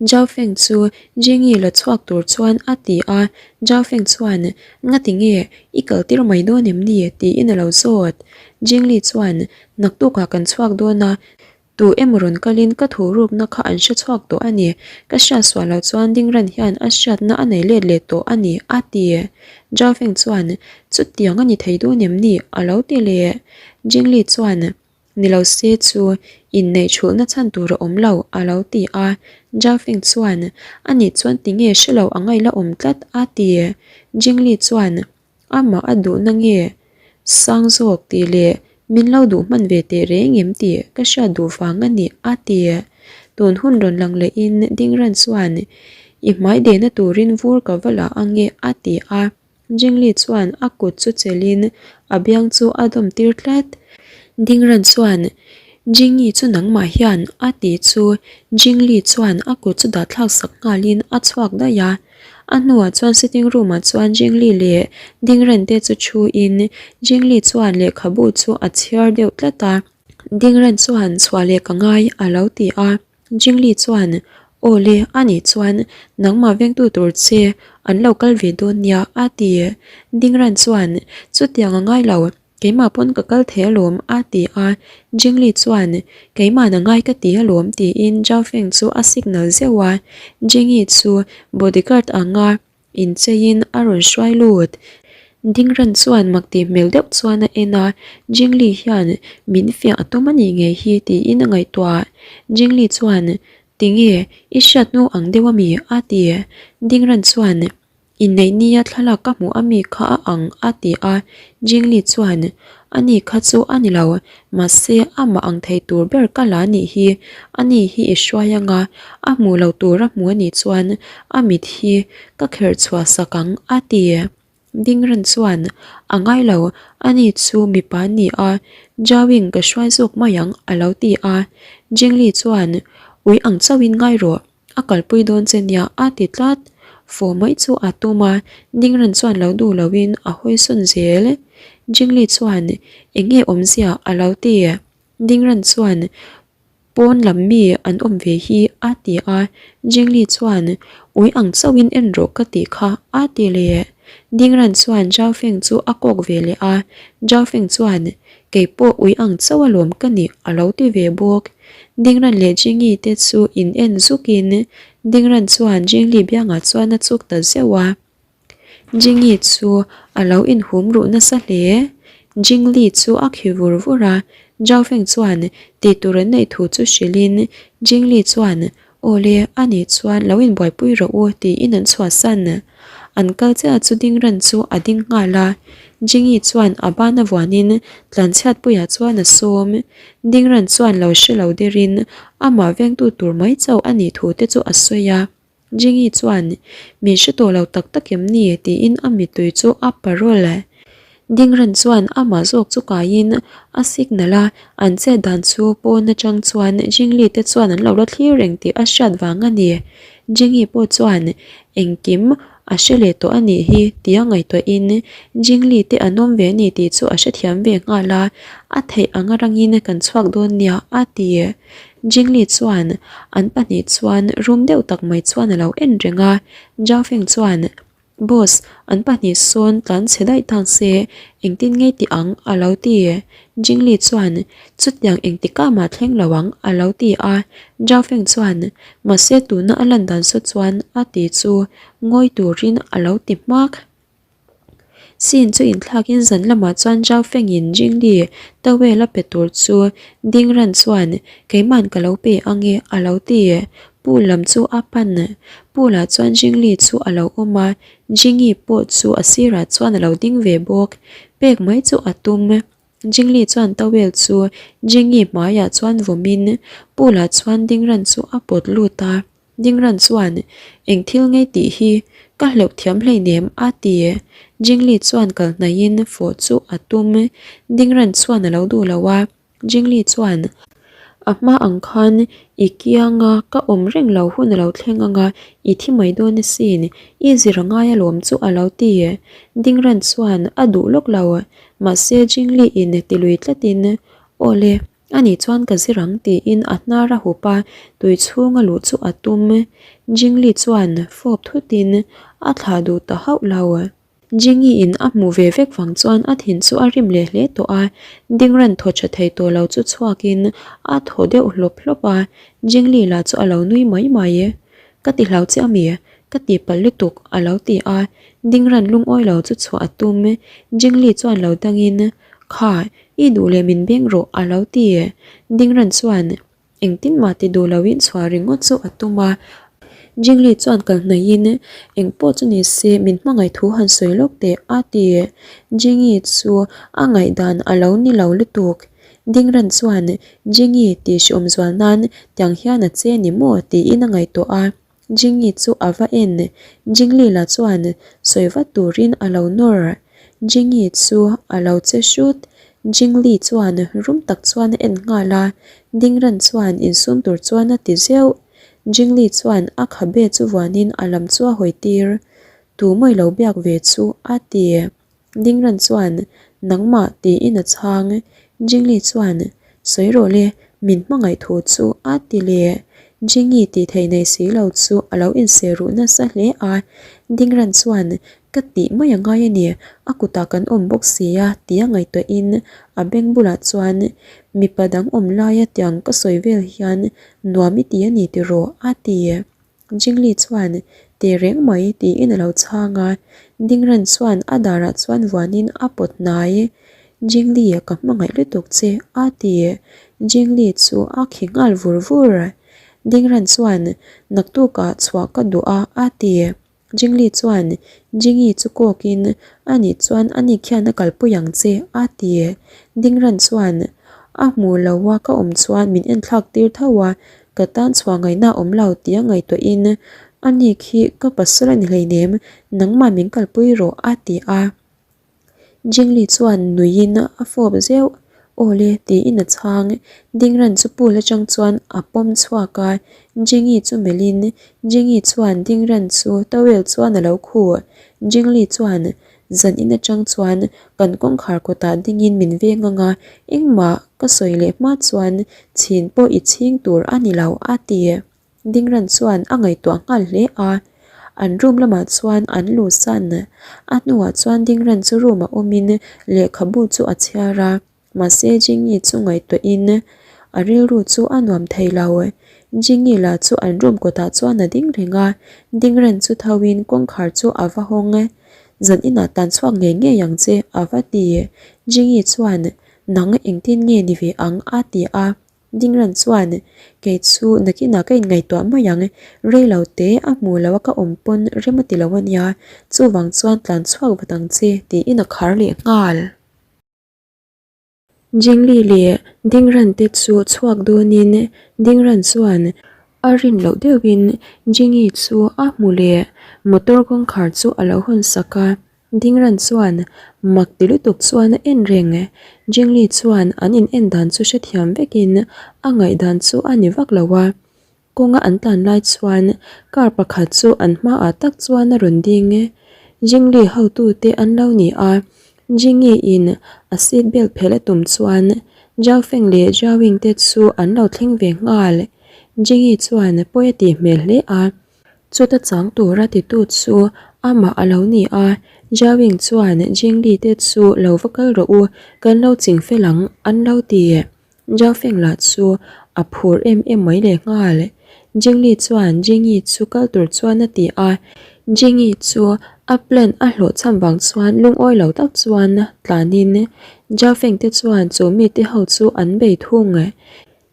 Zhao Feng chu Jingi la chhuak tur chuan a ti a, Zhao Feng chuan Ngati nge i kal tir mai dawn em ni? tiin a lo zawt. Jingli chuan Naktukah kan chhuak dawn a, Tu emaw rawn kalin ka thu rukna kha an hre chhuak tawh a ni. Ka hriat sual loh chuan Dingran hian a hriatna a nei let leh tawh a ni, a ti. Zhao Feng chuan, Chutiang a ni thei dawn em ni? a lo ti leh. Jingli chuan, Ni lo se chu inneih thulhna chhan tur a awm lo, a lo ti a. Zhao Feng chuan, A nih chuan tinge hre lo a ngaih la awm tlat, a ti. Jingli chuan, Amah a duhna nge sang zawk tih leh min lo duh hman ve teh reng em tih ka hriat duh vang a ni a ti. Tun hun rawn lang lehin Dingran chuan i hmai dehna turin vur ka va la ang e a ti a. Jingli chuan a kut chu chelhin a biang chu a dawm tir tlat. Dingran chuan Jingi chu nangmah hian a ti chu Jingli chuan a kut chu dah thlak sak nghalin a chhuak daih a. A hnuah chuan sitting room ah chuan Jingli leh Dingren te chu thu in Jingli chuan lehkhabu chu a chhiar deuh tlat a. Dingren chuan chhuah leh ka ngai a lo ti a. Jingli chuan Aw le a nih chuan nangmah vengtu tur che an lo kal ve dawn nia a ti. Dingren chuan chutiang a ngai lo. Keimah pawn ka kal thei alawm a ti a, Jingli chuan Keimahna ngai ka ti alawm tiin Zhao Feng chu a signal zeuh a, Jingyi chu bodyguard anga incheiin a rawn hruai lut. Dingran chuan mak tih hmel deuh chuan a en a, Jingli hian min fiah a tum a nih ngei hi tiin a ngaihtuah. Jingli chuan Tinge i hriat hnu ang deuh a mi? a ti. Dingran chuan Inneih nia thlalak ka hmuh ami kha a ang a ti a, Jingli chuan Ani kha chu a ni lo, mahse amah ang thei tur ber ka la nih hi, ani hi i hruai anga a hmuh lo tur a hmu anih chuan a mit hi ka kherh chhuah sak ang a ti. Dingran chuan A ngai lo, ani chu mipa a ni a, Jawing ka hruai zawk mai ang a lo ti a, Jingli chuan Ui ang chauhin ngai rawh. A kalpui dawn che nia a ti tlat. Fawh mai chu a tum a, Dingran chuan lo duh loin a hawi sawn zel. Jingli chuan eng nge awmzia a lo ti. Dingran chuan pawn lam mi an awm ve hi a ti a, Jingli chuan ui ang chauhin en rawh ka tih kha a ti leh. Dingran chuan Zhao Feng chu a kawk ve leh a, Zhao Feng chuan Kei pawh ui ang chauh alawm ka nih a lo ti ve bawk. Dingran leh Jingi te chu in en zukin Dingran chuan Jingli biangah chuan a chuk ta zeuh a. Jingi chu a lo inhum ruh nasa hle. Jingli chu a khi vur vur a, Zhao Feng chuan tih tur an neih thu chu hrilhin Jingli chuan Aw le, a nih chuan lo inbuaipui rawh u tiin an chhuahsan. An kal chiah chu ding ran chu a ding nghal a, Jingi chuan a ban a vuanin tlanchhiatpuiah chuan a sawm. Ding ran chuan lo hre lo derin amah vengtu tur mai chauh a nih thu te chu a sawi a. Jingi chuan, Min hre tawh lo tak tak em ni? tiin a mittui chu a parawl. Dingran chuan amah zawk chu kaiin a signal a, an chet dan chu pawn atang chuan Jingli te chuan an lo la thlir reng tih a hriat vang a ni. Jingi pawh chuan engkim a hre leh tawh a nih hi tia ngaihtuahin Jingli te an awm ve a ni tih chu a hrethiam ve nghal a, a theih anga rangin kan chhuak dawn nia a ti. Jingli chuan an pahnih chuan rum deuh tak mai chuan a lo en reng a, Zhao Feng chuan Boss, an pahnih sawn tlan chhe daih tang se, engtin ngei ti ang? a lo ti. Jingli chuan, Chutiang engtikah mah thleng lo ang, a lo ti a. Zhao Feng chuan, Mahse tuna a lan dan saw chuan a ti chu ngawi turin a lo ti hmak. Scene chu inthlakin zan lamah chuan Zhao Fengin Jingli towel a pe tur chu Ding Ran chuan, Keiman ka lo pe ang e, a lo ti. Pool lam chu a pan. Pool ah chuan Jingli chu a lo awm a, Jingi pawh chu a sirah chuan a lo ding ve bawk. Pek mai chu a tum. Jingli chuan towel chu Jingi hmaiah chuan vawmin pool ah chuan Dingran chu a pawt lut a. Dingran chuan, Eng thil ngei tih hi ka hleuh thiam hleinem a ti. Jingli chuan kal hnaihin fawh chu a tum. Dingran chuan a lo duh lo a. Jingli chuan, A hma ang khan i kianga ka awm reng lo hun a lo thleng ang a, i thi mai dawn asin, i zir a ngai alawm chu a lo ti. Dingran chuan a duh lawk lo. Mahse Jingli in ti lui tlatin, Aw le, ani chuan ka zir ang tiin a hnar a hup a, tui chhunga luh chu a tum. Jingli chuan fawp thutin a thlah duh ta hauh lo. Jingi in a hmuh ve vek vang chuan a thin chu a rim leh hle tawh a, Dingran thaw tha thei tawh lo chu chhuakin a thaw deuh hlawp hlawp a, Jingli lah chu a lo nui mai mai. Ka ti hlau che ami? Ka ti palh lutuk a lo ti a, Dingran lungawi lo chu chhuah a tum. Jingli chuan lo dangin, Kha, i duh leh min beng rawh a lo ti. Dingran chuan. Engtin mah ti duh loin chhuah ringawt chu a tum a. Jingli chuan kal hnaihin, Eng pawh chu ni se, min hmangaih thu han sawi lawk teh, a ti. Jingi chu a ngaihdan a lo ni lo lutuk. Dingran chuan, Jingi tih hriawm zual nan tiang hian a che ni maw? tiin a ngaihtuah a. Jingi chu a va en. Jingli la chuan sawi vat turin a lo nawr. Jingi chu a lo che hrut. Jingli chuan rum tak chuan a en nghal a, Dingran chuan insum tur chuan a ti zeuh. Jingli chuan a khabe chu vuanin a lam chu a hawi tir. Tu mawi lo biak ve chu a ti. Dingran chuan, Nangmah tiin a chhang. Jingli chuan, Sawi rawh le, min hmangaih thu chu a ti leh. Jingi tih theih nei si lo chu a lo inseh ruh nasa hle a. Dingran chuan, Ka tih mai a ngai a ni, a kutah kan awm bawk si a tia ngaihtuahin a beng bulah chuan, Mipa dang awm laia tiang ka sawi vel hian nuam i ti a ni tiraw? a ti. Jingli chuan, Teh reng mai, tiin a lo chhang a. Dingran chuan a darah chuan vuanin a pawt hnai. Jingli, ka hmangaih lutuk che, a ti. Jingli chu a khi nghal vur vur. Dingran chuan, Naktukah chhuah ka duh a, a ti. Jingli chuan, Jingi chu kawkin, Anih chuan ani khian a kalpui ang che, a ti. Dingran chuan, A hmuh lo a ka awm chuan min enthlak tir tho a, Ka tan chhuah ngaihna a awm lo tia ngaihtuahin ani khi ka pasal a ni hleinem, nangmah min kalpui rawh a ti a. Jingli chuan nuiin a fawp zeuh, Aw le tiin a chhang. Dingran chu pool atang chuan a pawm chhuak a, Jingi chu melhin Jingi chuan Dingran chu towel chuan a lo khuh. Jingli chuan Zan in atang chuan kan kawngkhar kawtah dingin min veng ang a, engmah ka sawi leh hma chuan chhin pawh i chhing tur a ni lo a ti. Dingran chuan a ngaihtuah nghal hle a, an room lamah chuan an luhsan. A hnuah chuan Dingran chu room ah awmin lehkhabu chu a chhiar a. Mahse Jingi chu ngaihtuahin a rilru chu a nuam thei lo. Jingi lah chu an room kawtah chuan a ding reng a, ding reng chu thoin kawngkhar chu a va hawng. Zan inah tan chhuak ngei ngei ang che a va ti. Jingi chuan, Nang engtin nge ni ve ang? a ti a. Dingran chuan, Kei chu nakinah ka inngaihtuah mai ang, rei lo te a hmuh loh a ka awm pawn rem a ti lo a nia, chuvang chuan tlan chhuak vat ang che tiin a khar leh nghal. Jingli leh Dingran te chu chhuak dawnin Dingran chuan a rin loh deuhin Jingi chu a hmu leh motor kawngkhar chu a lo hawn sak a. Dingran chuan mak ti lutuk chuan a en reng. Jingli chuan an in en dan chu hrethiam vekin a ngaihdan chu a ni vak lo a. Kawnga an tlan lai chuan car pakhat chu an hmaah tak chuan a rawn ding. Jingli hotute an lo ni a, Jingi in a seat belt phelh a tum chuan Zhao Feng leh Zhao Ying te chu an lo thleng ve nghal. Jingi chuan pawi a tih hmel hle a, chuta chang tura titu chu amah a lo ni a, Zhao Ying chuan Jingli te chu lo va kal rawh u, kan lo ching fel ang an lo ti. Zhao Feng lah chu a phur em em mai leh nghal. Jingli chuan Jingi chu kal tur chuan a ti a, Jingi chu a plan a hlawhchham vang chuan lungawi lo tak chuan tlanin Zhao Feng te chuan chu mite ho chu an bei thung.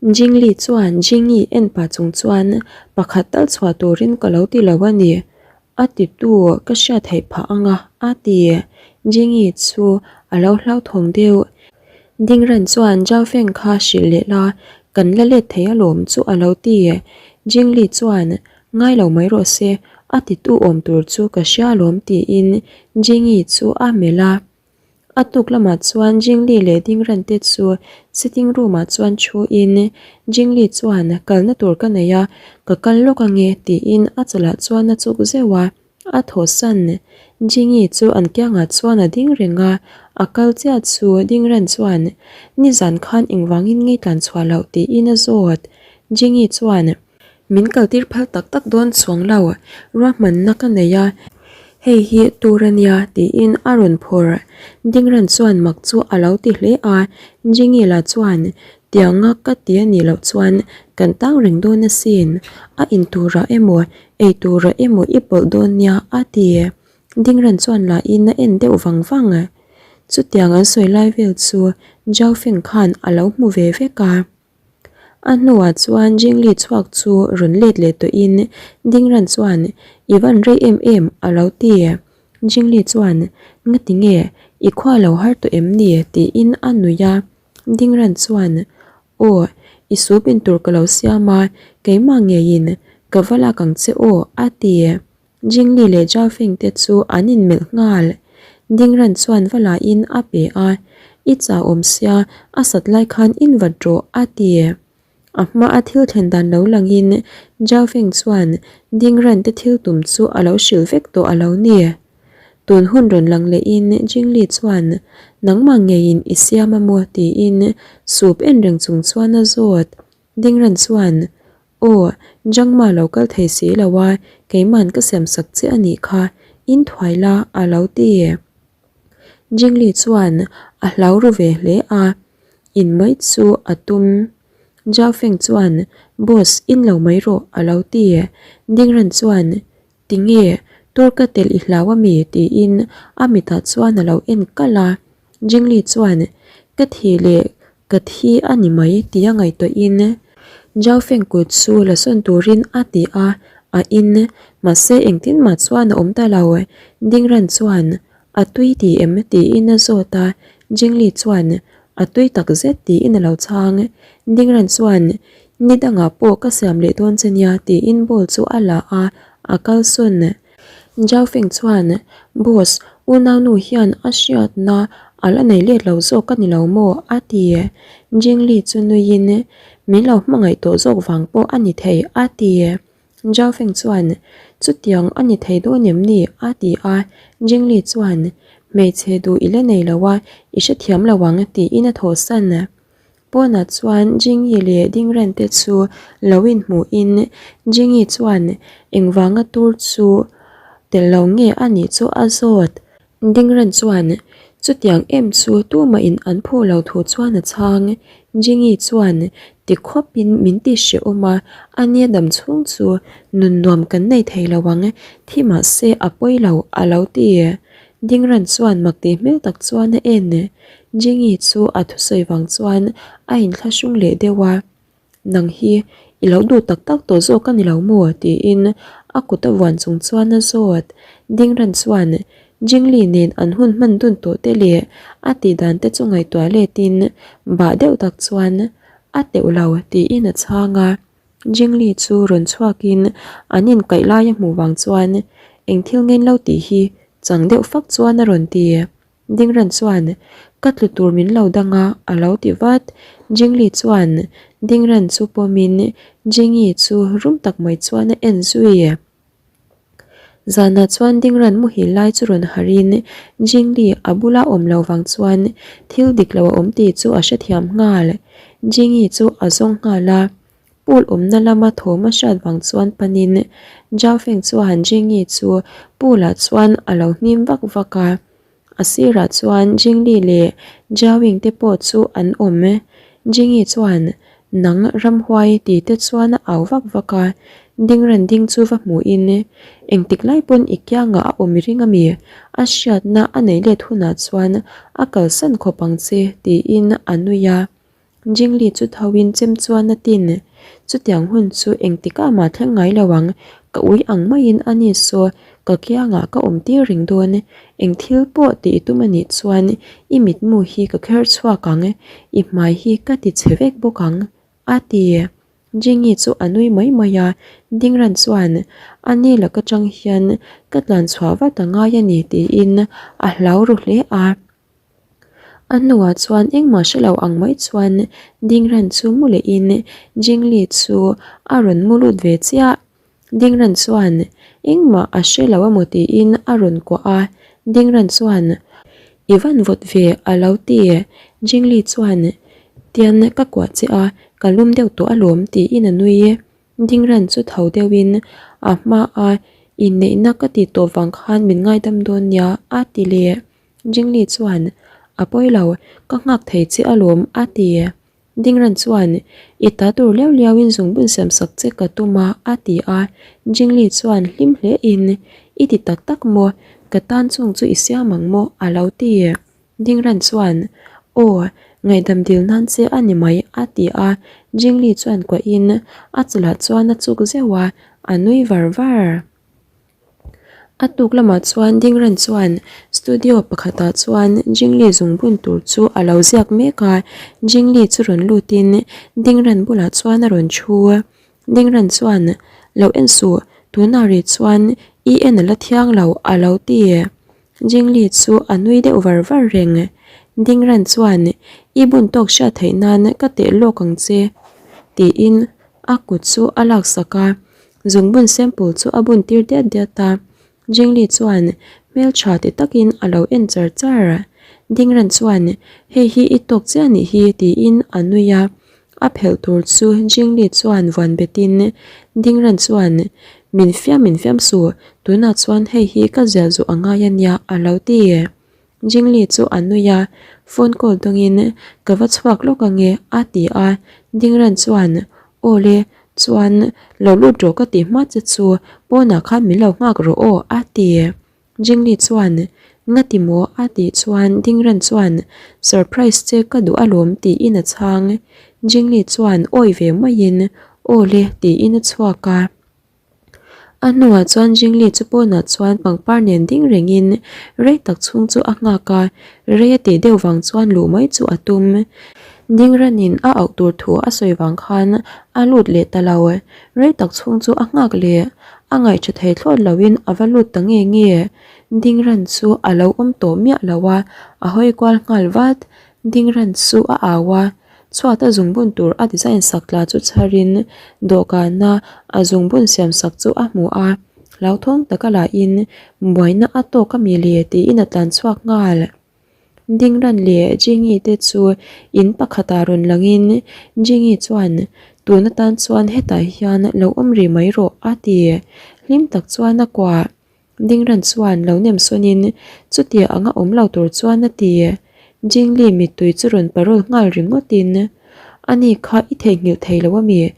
Jingli chuan Jingi en pah chung chuan pakhat tal chhuah turin ka lo ti lo a ni. A titu ka hriat theih phah ang a, a ti. Jingi chu a lo hlauthawng deuh. Dingran chuan Zhao Feng kha hrilh leh la, kan la let thei alawm chu a lo ti. Jingli chuan, Ngai lo mai rawh se, a titu awm tur chu ka hria alawm tiin Jingi chu a melh a. A tuk lamah chuan Jingli leh Dingran te chu sitting room ah chuan thu in Jingli chuan kalna tur ka nei a, ka kal lawk ange tiin a chawlh chuan a chuk zeuh a. A thawhsan Jingi chu an kiangah chuan a ding reng a, a kal chiah chu Dingran chuan nizan khan engvangin ngei tlan chhuah loh tiin a zawt. Jingi chuan min kaltir phal tak tak dawn chuang lo, ruahmanna ka nei a, hei hi tur a nia tiin a rawn phawrh. Dingran chuan mak chu a lo ti hle a, Jingi lah chuan tianga ka ti a nih loh chuan kan tang reng dawn asin, a inturah emaw Ei tura emaw i pawlh dawn nia a ti. Dingran chuan lahin a en deuh vang vang. Chutiang an sawi lai vel chu Zhao Feng khan a lo hmu ve vek a. A hnuah chuan Jingli chhuak chu rawn let leh tawhin Dingran chuan I van rei em em a lo ti. Jingli chuan Ngati nge i khua lo har tawh em ni tiin a nuih a. Dingran chuan Aw, i soup in tur ka lo siam a, keimah ngeiin ka va lak ang che aw, a ti. Jingli leh Zhao Feng te chu an inmelh nghal. Dingran chuan va lahin a pe a, I chah awm sia, a sat lai khan in vat rawh, a ti. A hma a thil thlen dan lo langin Zhao Feng chuan Dingran te thil tum chu a lo hrilh vek tawh a lo ni. Tun hun rawn lang lehin Jingli chuan, Nangmah ngeiin i siam a maw? tiin sup en reng chung chuan a zawt. Dingran chuan, Aw, Jangma lo kal thei si lo a, keiman ka siam sak che a nih kha, in thuai la a lo ti. Jingli chuan a hlau ru ve hle a, in mai chu a tum. Zhao Feng chuan, Boss, in lo mai rawh a lo ti. Dingran chuan, Tinge, tur ka telh i hlau ami? tiin a mitah chuan a lo en kalh a. Jingli chuan, Ka thi leh ka thi a ni mai tia ngaihtuahin Zhao Feng kut chu la sawn turin a ti a, a in. Mahse engtin mah chuan a awm ta lo. Dingran chuan, A tui ti em? tiin a zawt a. Jingli chuan, A tui tak zet tiin a lo chhang. Dingran chuan, Ni dangah pawh ka siam leh dawn che nia tiin ball chu a la a, a kalsawn. Zhao Feng chuan, Boss, unaunu hian a hriatna a la nei let lo zawk a ni lo maw? a ti. Jingli chu nuiin, Min lo hmangaih tawh zawk vang pawh a ni thei a ti. Zhao Feng chuan, Chutiang a ni thei dawn em ni? a ti a. Jingli chuan, Hmeichhe duh i la nei lo a, i hrethiam lo ang, tiin a thawhsan. Pawnah chuan Jingyi leh Dingren te chu lo inhmuhin Jingyi chuan engvanga tur chu tel lo nge a nih chu a zawt. Dingren chuan chutiang em chu tumahin an phu lo thu chuan a chhang. Jingyi chuan ti khawpin min ti hrehawm a, a nia dam chhung chu nun nuam kan nei thei lo ang, thi mahse a pawi lo a lo ti. Dingran chuan mak tih hmel tak chuan a en. Jingi chu a thusawi vang chuan a inthlahrung leh deuh a, Nang hi i lo duh tak tak tawh zawk a ni lo maw? tiin a kut a vuan chung chuan a zawt. Dingran chuan Jingli nen an hun hman dun tawh te leh a tih dan te chu ngaihtuah letin bah deuh tak chuan a teuh lo tiin a chhang a. Jingli chu rawn chhuakin an inkaih lai a hmuh vang chuan eng thil ngen lo tih hi chang deuh fak chuan a rawn ti. Dingran chuan, Ka tlu tur min lo dang a, a lo ti vat. Jingli chuan Dingran chu pawmin Jingi chu rum tak mai chuan a en zui. Zanah chuan Dingran muhil lai chu rawn harhin Jingli a bula awm lo vang chuan thil dik lo a awm tih chu a hrethiam nghal. Jingi chu a zawng nghal a, Pool awmna lama thawm a hriat vang chuan panin Zhao Feng chuan Jingyi chu pool ah chuan a lo hnim vak vak a, a sirah chuan Jingli leh Zhao Ying te pawh chu an awm. Jingyi chuan Nang ramhuai ti te chuan a au vak vak a, ding ran ding chu va hmuhin engtik lai pawn i kiangah a awm i ring ami? A hriatna a nei let hunah chuan a kalsan khawp ang che tiin a nui a. Jingli chu tho in chem chuan a tin. Chutiang hun chu engtikah mah thleng ngai lo ang, ka ui ang maiin a ni saw, Ka kiangah ka awm tir reng dawn. Eng thil pawh tih i tum a nih chuan i mitmu hi ka kher chhuak ang, i hmai hi ka ti chhe vek bawk ang, a ti. Jingi chu a nui mai mai a, Dingran chuan, A ni laka tang hian ka tlan chhuah vat a ngai a ni tiin a hlau ru hle a. A hnuah chuan engmah hre lo ang mai chuan Dingran chu mu lehin Jingli chu a rawn mu lut ve chiah. Dingran chuan engmah a hre lo amaw tiin a rawn kuah a, Dingran chuan I van vawt ve a lo ti. Jingli chuan Tian ka kuah che a, ka lum deuh tawh alawm tiin a nui. Dingran chu tho deuhin a hma a inneihna ka ti tawh vang khan min ngaidam dawn nia a ti leh. Jingli chuan, A pawi lo, ka nghak thei che alawm, a ti. Dingran chuan, I ta tur liau liauin zungbun siam sak che ka tum a, a ti a. Jingli chuan hlim hlein, I ti tak tak maw? Ka tan chung chu i siam ang maw? a lo ti. Dingran chuan, Aw, ngaihdam dil nan che a ni mai, a ti a. Jingli chuan kuahin a chawlhah chuan a chuk zeuh a, a nui var var. A tuk lamah chuan Dingran chuan studio pakhatah chuan Jingli zungbun tur chu a lo ziak mek a, Jingli chu rawn lutin Dingran bulah chuan a rawn thu. Dingran chuan, Lo en suh, tunah rih chuan i en a la thiang lo a lo ti. Jingli chu a nui deuh var var reng. Dingran chuan, I bun tawk hriat theih nan ka teh lawk ang che tiin a kut chu a laksak a. Zungbun sample chu a bun tir diat diat a, Jingli chuan hmeltha ti takin a lo en char char. Dingran chuan, Hei hi i tawk chiah nih hi tiin a nui a, a phelh tur chu Jingli chuan vuan betin Dingran chuan, Min fiam min fiam suh, tunah chuan hei hi ka ziah zuh a ngai a nia a lo ti. Jingli chu a nui a, phone call dawngin ka va chhuak lawk ange a ti a, Dingran chuan Aw le, chuan lo lut rawh ka ti hma che chu pawnah khan min lo nghak rawh aw a ti. Jingli chuan Ngati maw a tih chuan Dingran chuan Surprise che ka duh alawm tiin a chhang. Jingli chuan awi ve maiin Aw le tiin a chhuak a. A hnuah chuan Jingli chu pawnah chuan pangpar nen ding rengin rei tak chhung chu a nghak a, rei a tih deuh vang chuan luh mai chu a tum. Ding ranin a auh tur thu a sawi vang khan a lut leh ta lo. Rei tak chhung chu a nghak leh a ngaihṭha thei thlawt loin a va lut ta nge nge. Ding ran chu a lo awm tawh miah lo a, a hawi kual nghal vat. Ding ran chu a au a. Chhuat a zungbun tur a design sak tla chu chharin dawhkana a zungbun siam sak chu a hmu a, hlauthawng taka lahin buaina a tawk a mi le tiin a tlan chhuak nghal. Dingran leh Jingi te chu in pakhatah rawn langin Jingi chuan tun atan chuan hetah hian lo awm rih mai rawh a ti. Hlim tak chuan a kuah. Dingran chuan lo nem sawnin chutia anga awm lo tur chuan a ti. Jingli mittui chu rawn parol nghal ringawtin, Ani kha i theihnghilh thei lo ami?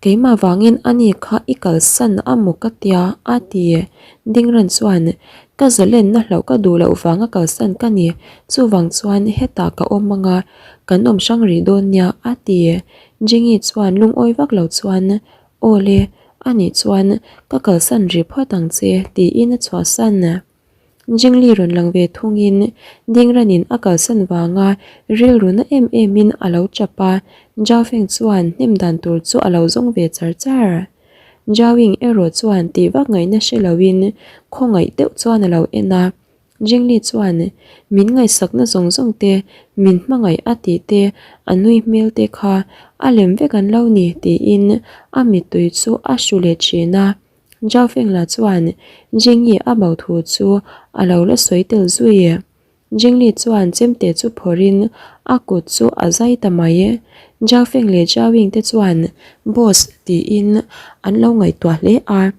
Keimah vangin ani kha i kalsan a maw ka tia a ti. Dingran chuan, Ka zalenna hlauh ka duh loh vanga kalsan ka ni, chuvang chuan hetah ka awm anga kan awm hrang rih dawn nia a ti. Jingi chuan lungawi vak lo chuan, Aw le, anih chuan ka kalsan rih phawt ang che tiin a chhuahsan. Jingli rawn lang ve thungin Dingranin a kalsan vanga rilru na em emin a lo chap a, Zhao Feng chuan hnem dan tur chu a lo zawng ve char char. Zhao Ying erawh chuan tih vak ngaihna hre loin khawngaih deuh chuan a lo en a. Jingli chuan, Min ngaihsakna zawng zawng te, min hmangaih a tih te, a nui hmel te kha a lem vek an lo ni tiin a mittui chu a hru leh thin a. Zhao Fengla chuan Jingyi a bo thu chu a lo la sawi tel zui. Jingli chuan chemte chu phawrhin a kut chu a zai ta mai. Zhao Feng leh Zhao Ying te chuan Boss tiin an lo ngaihtuah hle a.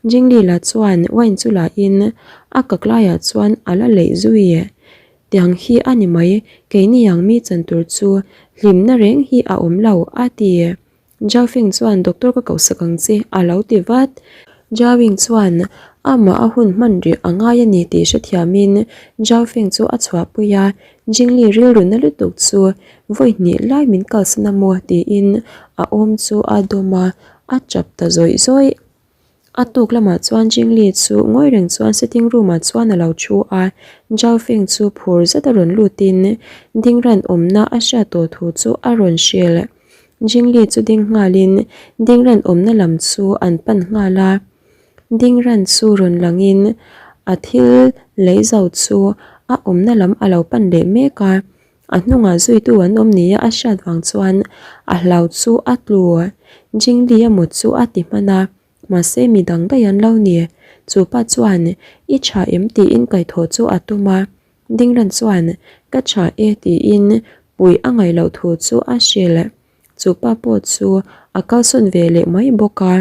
Jingli la chuan wine chu la in a kak laiah chuan a la leih zui. Tiang hi a ni mai, keini ang mi chan tur chu hlimna reng hi a awm lo, a ti. Zhao Feng chuan doctor ka koh sak ang che a lo ti vat. Zhao Ying chuan amah a hun hman rih a ngai a ni tih hrethiamin Zhao Feng chu a chhuahpui a, Jingli rilru na lutuk chu vawi hnih lai min kalsan a maw tiin a awm chu a dawm a, a chap ta zawih zawih. A tuk lamah chuan Jingli chu ngawi reng chuan sitting room ah chuan a lo thu a, Zhao Feng chu phur zet a rawn lutin Dingran awmna a hriat tawh thu chu a rawn hrilh. Jingli chu ding nghalin Dingran awmna lam chu an pan nghal a. Dingran chu rawn langin a thil lei zo chu a awmna lam a lo pan leh mek a. A hnungah zuitu an awm nia a hriat vang chuan a hlau chu a tlu. Jingli a mut chu a ti hman a, mahse mi dang daih an lo ni. Chu pa chuan, I tha em? tiin kaihthawh chu a tum a. Dingran chuan, Ka tha e tiin puih a ngaih loh thu chu a hrilh. Chu pa pawh chu a kalsawn ve leh mai bawk a.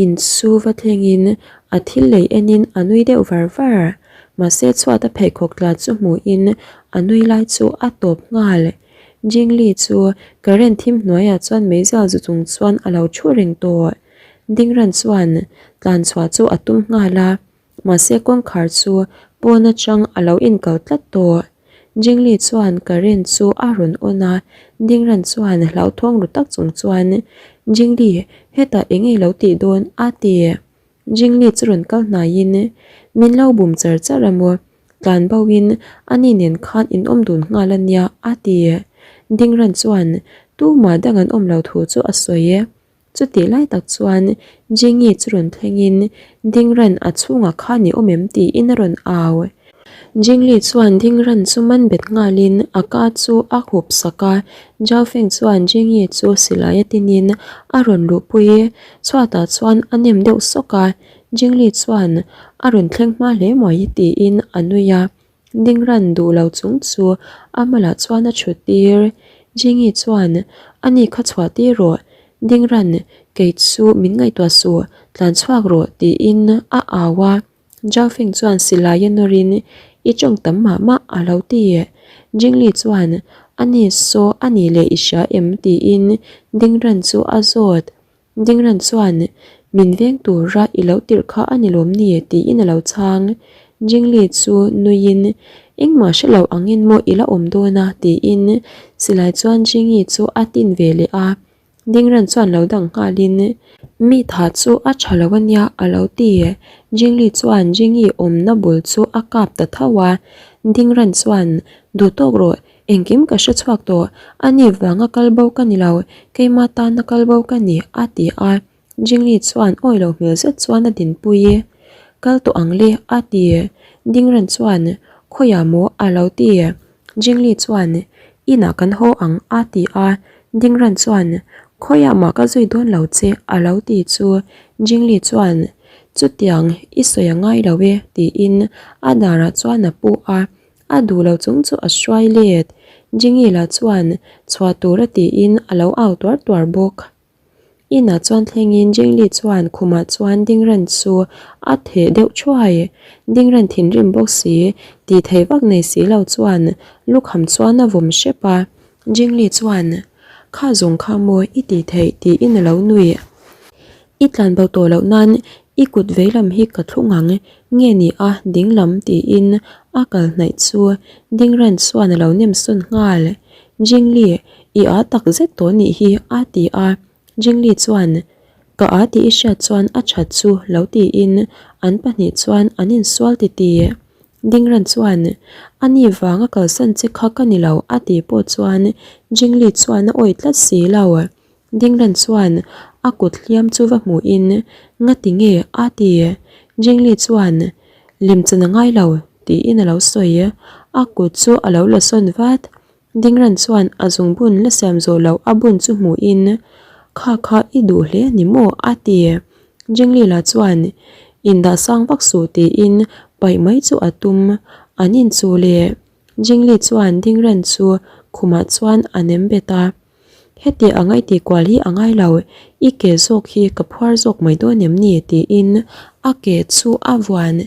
Insu va thlengin a thil lei enin a nui deuh var var. Mahse chhuat a pheikhawk tla chu hmuhin a nui lai chu a tawp nghal. Jingli chu current thim hnuaiah chuan meizial zu chung chuan a lo thu reng tawh. Dingran chuan tlan chhuah chu a tum nghal a. Mahse kawngkhar chu pawn atang a lo inkal tlat tawh. Jingli chuan current chu a rawn on a, Dingran chuan hlauthawng ru tak chung chuan, Jingli, hetah eng nge lo tih dawn? a ti. Jingli chu rawn kal hnaiin, Min lo bum char char a maw? Tlan boin ani nen khan in awm dun nghal a nia, a ti. Dingran chuan tumah dang an awm lo thu chu a sawi. Chutih lai tak chuan Jingi chu rawn thlengin Dingran a chhungah khan i awm em tiin a rawn au. Jingli chuan Dingran chu man bet nghalin a ka chu a hup sak a, Zhao Feng chuan Jingi chu silai a tinin a rawn luhpui. Chhuatah chuan a nem deuh sawk a, Jingli chuan a rawn thleng hma hle mai tiin a nui a. Dingran duh lo chung chu a malah chuan a chhut tir. Jingi chuan, Ani kha chhuah tir rawh. Dingran, kei chu min ngaihtuah suh, tlan chhuak rawh, tiin a au a. Zhao Feng chuan silai a nawrin, I tawng tam mah mah, a lo ti. Jingli chuan, Ani saw a nih leh i hria em? tiin Dingran chu a zawt. Dingran chuan, Min veng tura i lo tirh kha a ni lawm ni? tiin a lo chhang. Jingli chu nuiin, Engmah hre lo angin maw i la awm dawn a? tiin silai chuan Jingi chu a tin ve leh a. Dingran chuan lo dang nghalin, Mi tha chu a tha lo a nia a lo ti. Jingli chuan Jingi awmna bul chu a kap ta tho a. Dingran chuan, Duh tawk rawh, Engkim ka hre chhuak tawh, a ni vanga kal bo ka ni lo, keima tana kal bo ka ni, a ti a. Jingli chuan awi lo hmel zet chuan a dinpui i, Kal tawh ang le, a ti. Dingran chuan, Khawiah maw? a lo ti. Jingli chuan, Inah kan haw ang, a ti a. Dingran chuan, Khawiah mah ka zui dawn lo che, a lo ti chu. Jingli chuan, Chutiang i sawi a ngai lo e, tiin a darah chuan a pu a. A duh lo chung chu a hruai let. Jingila chuan chhuah tur a tiin a lo au tuar tuar bawk. Inah chuan thlengin Jingli chuan khumah chuan Dingran chu a theh deuh thuai. Dingran thinrim bawk si, tih theih vak nei si lo chuan lukham chuan a vawm hrep a. Jingli chuan, Kha zawng kha maw i tih theih tiin a lo nuih. I tlan bo tawh loh nan i kut veilam hi ka thlung ang nge ni a dinglam tiin a kal hnaih chu Dingran chuan a lo nem sawn nghal. Jingli, i â tak zet tawh nih hi a ti a. Jingli chuan, Ka â tih i hriat chuan a that chu lo tiin an pahnih chuan an insual titi. Dingran chuan, A ni vanga kalsan che kha ka ni lo a tih pawh chuan Jingli chuan a awih tlat si lo. Dinglan chuan a kut hliam chu va hmuhin, Ngati nge? a ti. Jingli chuan, Lemchan a ngai lo, tiin a lo sawi. A kut chu a lo la sawn vat. Dingran chuan a zungbun la siam zawh loh a bun chu hmuhin, Kha kha i duh hle a ni maw? a ti. Jingli lah chuan, Indah sang vak suh, tiin paih mai chu a tum. An inchuh leh. Jingli chuan Dingran chu khumah chuan a nem bet a. Heti a ngaih kual hi a ngai lo, i ke zawk hi ka phuar zawk mai dawn em ni? tiin a ke chu a vuan.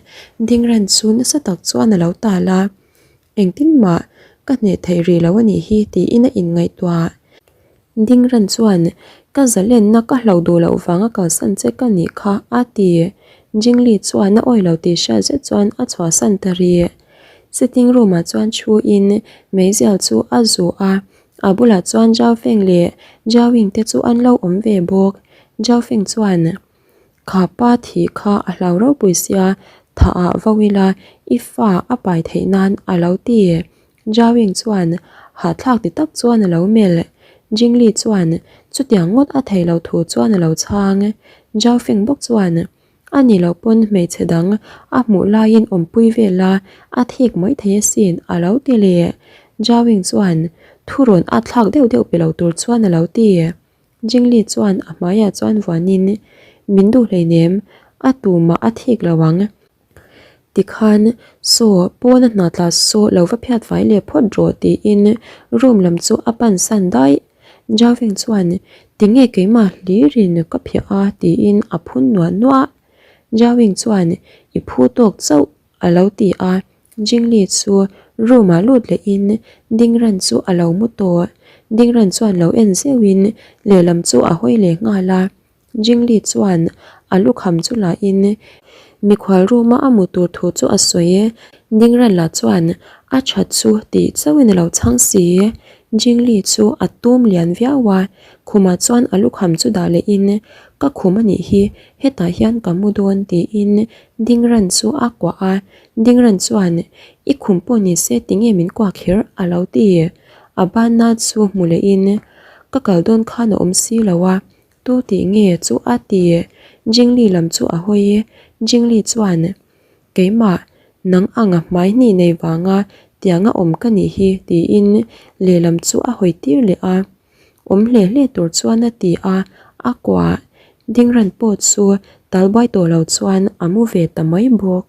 Dingran chu nasa tak chuan a lo tal a, Engtin mah ka hneh theih rih lo a nih hi tiin a inngaihtuah. Dingran chuan, Ka zalenna ka hlo duh loh vanga kalsan che ka nih kha a ti. Jingli chuan a awi lo tih hriat zet chuan a chhuahsan ta rih. Sitting room ah chuan thuin meizial chu a zuh a. A bulah chuan Zhao Feng leh Zhao Ying te chu an lo awm ve bawk. Zhao Feng chuan. Kha pa thih kha a hlau ropui sia, thah ah vo ila i fa a pai theih nan a lo ti. Jawing chuan hahthlak ti tak chuan a lo melh. Jingli chuan chutiang ngawt a thei lo thu chuan a lo chhang. Jaofeng bawk chuan a ni loh pawn hmeichhe dang a hmuh laiin awmpui vel a, a thik mai thei asin a lo ti leh. Jawing chuan thurawn a thlak deuh deuh pe lo tur chuan a lo ti. Jingli chuan a hmaiah chuan vuanin min duh hleinem, a tumah a thik lo ang. Tikhan saw pawna hna tla saw lo va phiat fai leh phawt rawh tiin room lam chu a pan san daih. Jawing chuan tinge keimah hlirin ka phiah a tiin a phun nuah nuah. Jawing chuan i phu tawk chauh a lo ti a, Jingli chu room ah lut lehin Dingran chu a lo mu tawh. Dingran chuan lo en zeuhin lehlam chu a hawi leh nghal a. Jingli chuan a lukham chu lahin mikhual room a a mu tur thu chu a sawi e. Dingran lah chuan a that chu tih chauhin a lo chhang si. Jingli chu a tum lian viau a, khumah chuan a lukham chu dah lehin ka khum a nih hi, hetah hian ka mu dawn tiin Dingran chu a kuah a. Dingran chuan i khum pawh ni se tinge min kuah kher a lo ti. A banna chu hmu lehin ka kal dawn khan a awm si lo a, Tu tih nge chu a ti? Jingli lam chu a hawi. Jingli chuan, Keimah, nang anga hmai hnih nei vanga tianga awm ka nih hi tiin lehlam chu a hawi tir leh a. Awm hle hle tur chuan a ti a, a kuah dingran pawh chu talbuai tawh lo chuan a mu ve ta mai bawk.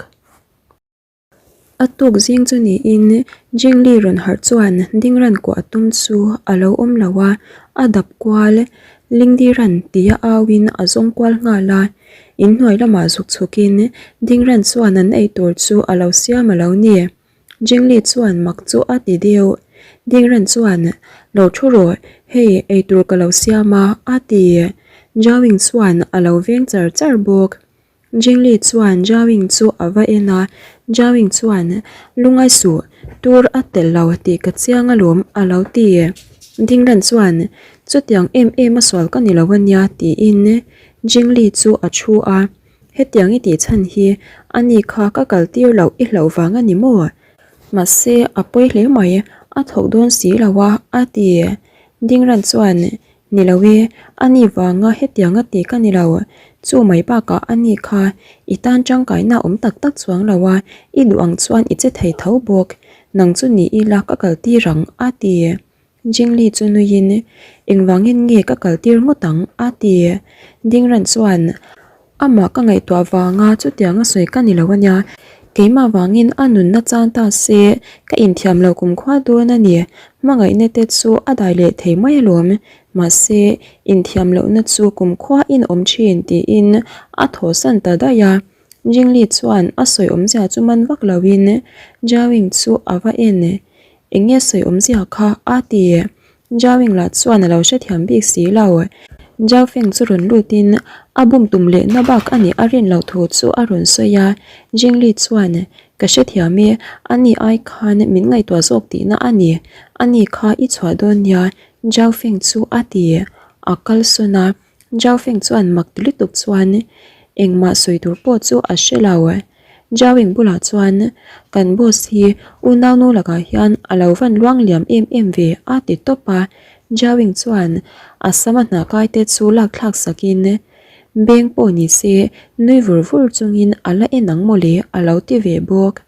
A tuk zing chu niin Jingli rawn harh chuan Dingran kuah a tum chu a lo awm lo a, a dap kual Lingdiran tia auin a zawng kual nghal a. Inhnuai lamah zuk chhukin Dingran chuan an ei tur chu a lo siam a lo ni. Jingli chuan mak chu a ti deuh. Dingran chuan, Lo thu rawh, hei eitur ka lo siam a, a ti. Jawing chuan a lo veng char char bawk. Jingli chuan Jawing chu a va en a, Jawing chuan, Lungai suh, tur a telh lo tih ka chiang alawm a lo ti. Dinglan chuan, Chutiang em em a sual ka ni lo ania tiin Jingli chu a thu a, Hetiang i tih chhan hi a ni kha ka kal tir loh i hlauh vang a ni maw? Mahse a pawi hle mai, a thawk dawn si lo a a ti. Dinglan chuan, Ni lo e, a ni vanga hetiang a ti ka ni lo. Chu mai bakah a ni kha i tan tangkaina awm tak tak chuang lo a, i duh ang chuan i che thei tho bawk. Nang chu ni ila ka kal tir ang, a ti. Jingli chu nuiin, Engvangin nge ka kal tir ngawt ang? a ti. Dingran chuan, Amah ka ngaihtuah vanga chutiang a sawi ka ni lo ania, keimah vangin a nunna chan ta se ka inthiam lo kumkhua dawn a ni, hmangaihna te chu a dai leh thei mai alawm, mahse inthiam lohna chu kumkhua in awm thin tiin a thawhsan ta daih a. Jingli chuan a sawi awmzia chu man vak loin Jiaoying chu a va en, Eng nge sawi awmzia kha? a ti. Jiaoying lah chuan a lo hrethiam bik si lo. Jiaofeng chu rawn lutin a bum tum lehna bak a nih a rin loh thu chu a rawn sawi a. Jingli chuan, Ka hrethiam e, ani ai khan min ngaihtuah zawk tihna a ni. Ani kha i chhuah dawn nia, Jiaofeng chu a ti. A kalsawn a. Zhao Feng chuan mak ti lutuk chuan engmah sawi tur pawh chu a hre lo. Zhao Ying bulah chuan, Kan boss hi unaunu lakah hian a lo van luang liam em em ve a ti tawp a. Zhao Ying chuan a sama hna kai te chu lak thlak sakin, Beng pawh ni se nui vur vur chungin a la en ang mawle a lo ti ve bawk.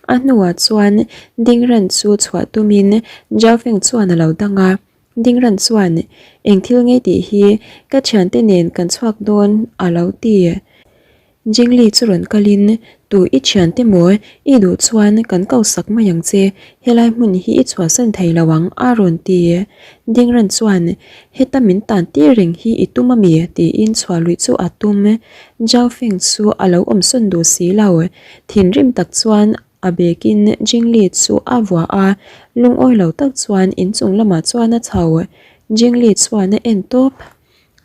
A hnuah chuan Dingran chu chhuah tumin Zhao Feng chuan a lo dang a. Dingran chuan, Eng thil ngei tih hi ka thiante nen kan chhuak dawn a lo ti. Jingli chu rawn kalin, Tu i thiante maw? I duh chuan kan ko sak mai ang che, helai hmun hi i chhuahsan thei lo ang a rawn ti. Dingran chuan, Heta min tan tir reng hi i tum ami? tiin chhuah luih chu a tum. Zhao Feng chu a lo awmsawn duh si lo. Thinrim tak chuan A bekin Jingli chu a vuah a, lungawi lo tak chuan inchung lamah chuan a chho. Jingli chuan a en tawp.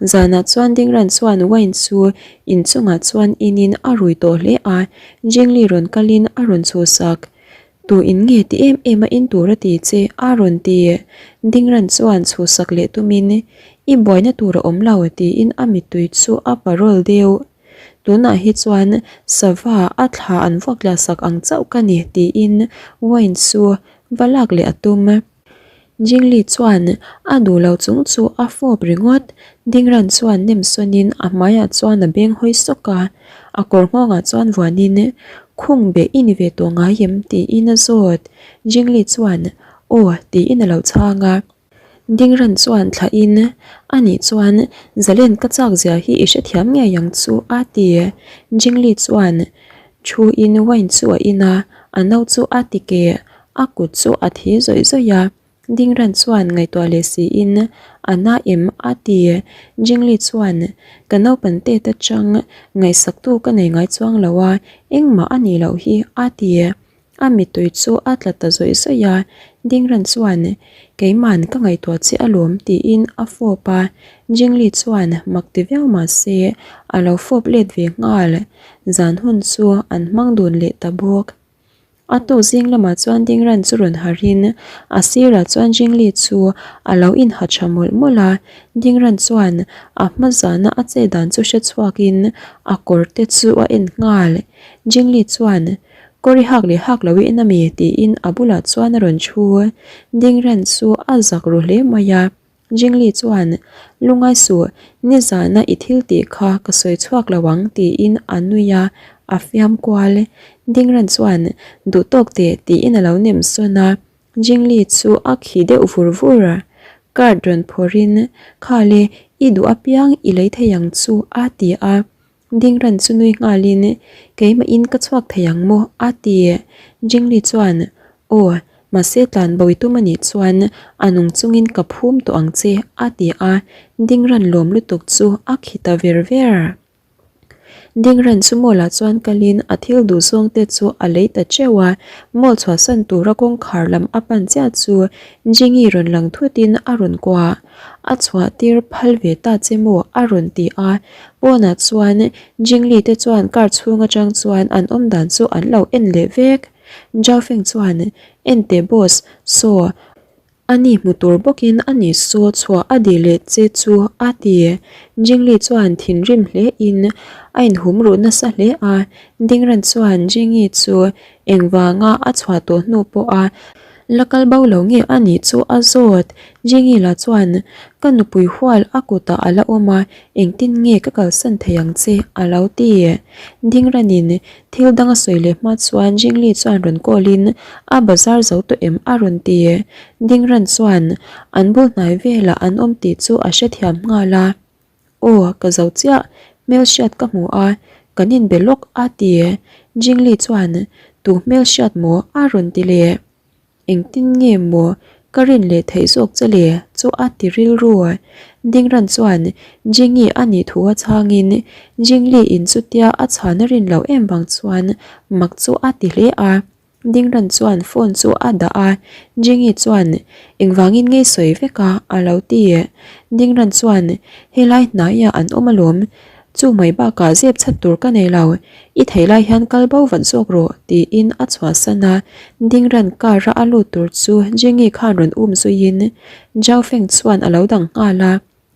Zanah chuan Dingran chuan wine chu inchungah chuan inin a rui tawh hle a, Jingli rawn kalin a rawn chhuhsak. Tu in nge ti em em a in tur a ti che? a rawn ti. Dingran chuan chhuhsak leh tumin, I buaina tur a awm lo, tiin a mittui chu a parawl deuh. Tunah hi chuan sava a thla an vuak tla sak ang chauh ka ni tiin wine chu va lak leh a tum. Jingli chuan a duh lo chung chu a fawp ringawt. Dingran chuan nem sawnin a hmaiah chuan a beng hawi sawk a, a kawr nghawngah chuan vuanin khung beh i ni ve tawh ngai em tiin a zawt. Jingli chuan aw tiin a lo chhang a. Dingran chuan thlahin anih chuan Zalen ka chak zia hi i hrethiam ngei ang chu a ti. Jingli chuan thu in wine chu a in a, a no chu a ti keh. A kut chu a thi zawih zawih a, Dingran chuan ngaihtuah leh siin a na em a ti. Jingli chuan ka naupan tet atang ngaihsaktu ka nei ngai chuang lo a, engmah a nih loh hi a ti. A mittui chu a tla ta zawih zawih a, Dingran chuan Keiman ka ngaihtuah che alawm tiin a fawp a, Jingli chuan mak ti viau mahse a lo fawp let ve nghal. Zan hun chu an hmang dun leh ta bawk. A tawk zing lamah chuan Dingran chu rawn harhin a sirah chuan Jingli chu a lo inha tha mawlh mawlh a, Dingran chuan a hma zana a che dan chu hre chhuakin a kawr te chu a en nghal. Jingli chuan, Kawr i hak leh hak lo i en ami? tiin a bulah chuan a rawn thu. Dingran chu a zak ru hle mai a. Jingli chuan, Lungai suh, nizana i thil tih kha ka sawi chhuak lo ang tiin a nui a, a fiam kual. Dingran chuan, Duh tawk teh tiin a lo nem sawn a, Jingli chu a khi deuh vur vur. Card rawn phawrhin, Khale, i duh apiang i lei thei ang chu a ti a. Dingran chu nui nghalin, Keimahin ka chhuak thei ang maw? a ti. Jingli chuan, Aw, mahse tlan bawi tum a nih chuan a nung chungin ka phum tawh ang che, a ti a. Dingran lawm lutuk chu a khi ta ver ver. Dingran chu mall ah chuan kalin a thil duh zawng te chu a lei ta teuh a. Mall chhuahsan tura kawngkhar lam a pan chiah chu Jingi rawn lang thutin a rawn kuah. A chhuah tir phal ve ta che maw? a rawn ti a. Pawnah chuan Jingli te chuan car chhung atang chuan an awm dan chu an lo en leh vek. Zhao Feng chuan, En teh boss, saw, a ni hmu tur bawkin a ni saw chhuah a dih leh che chu a ti. Jingli chuan thinrim hle in a inhum ruh nasa hle a. Dingran chuan Jingi chu engvanga a chhuah tawh hnu pawha La kal bo lo nge a nih chu a zawt. Jingila chuan, Ka nupui hual a kutah a la awm a, engtin nge ka kalsan thei ang che? a lo ti. Dingranin thil dang a sawi leh hma chuan Jingli chuan rawn call in, A bazar zo tawh em? a rawn ti. Dingran chuan an bul hnai velah an awm tih chu a hrethiam nghal a. Aw, ka zo chiah, hmelhriat ka hmu a, kan inbe lawk a ti. Jingli chuan, Tu hmelhriat maw? a rawn ti leh. Engtin nge maw ka rin leh theih zawk che le? chu a ti rilru. Dingran chuan Jingi a nih thu a chhangin Jingli in chutia a chhan a rin loh em vang chuan mak chu a ti hle a. Dingran chuan phone chu a dah a, Jingi chuan, Engvangin ngei sawi vek a? a lo ti. Dingran chuan, Helai hnaiah an awm alawm, chu mai bakah zep chhat tur ka nei lo, i thei lai hian kal bo vat zawk rawh, tiin a chhuahsan a. Dingran car a a lut tur chu Jingi khan rawn um zuiin Zhao Feng chuan a lo dang nghal a.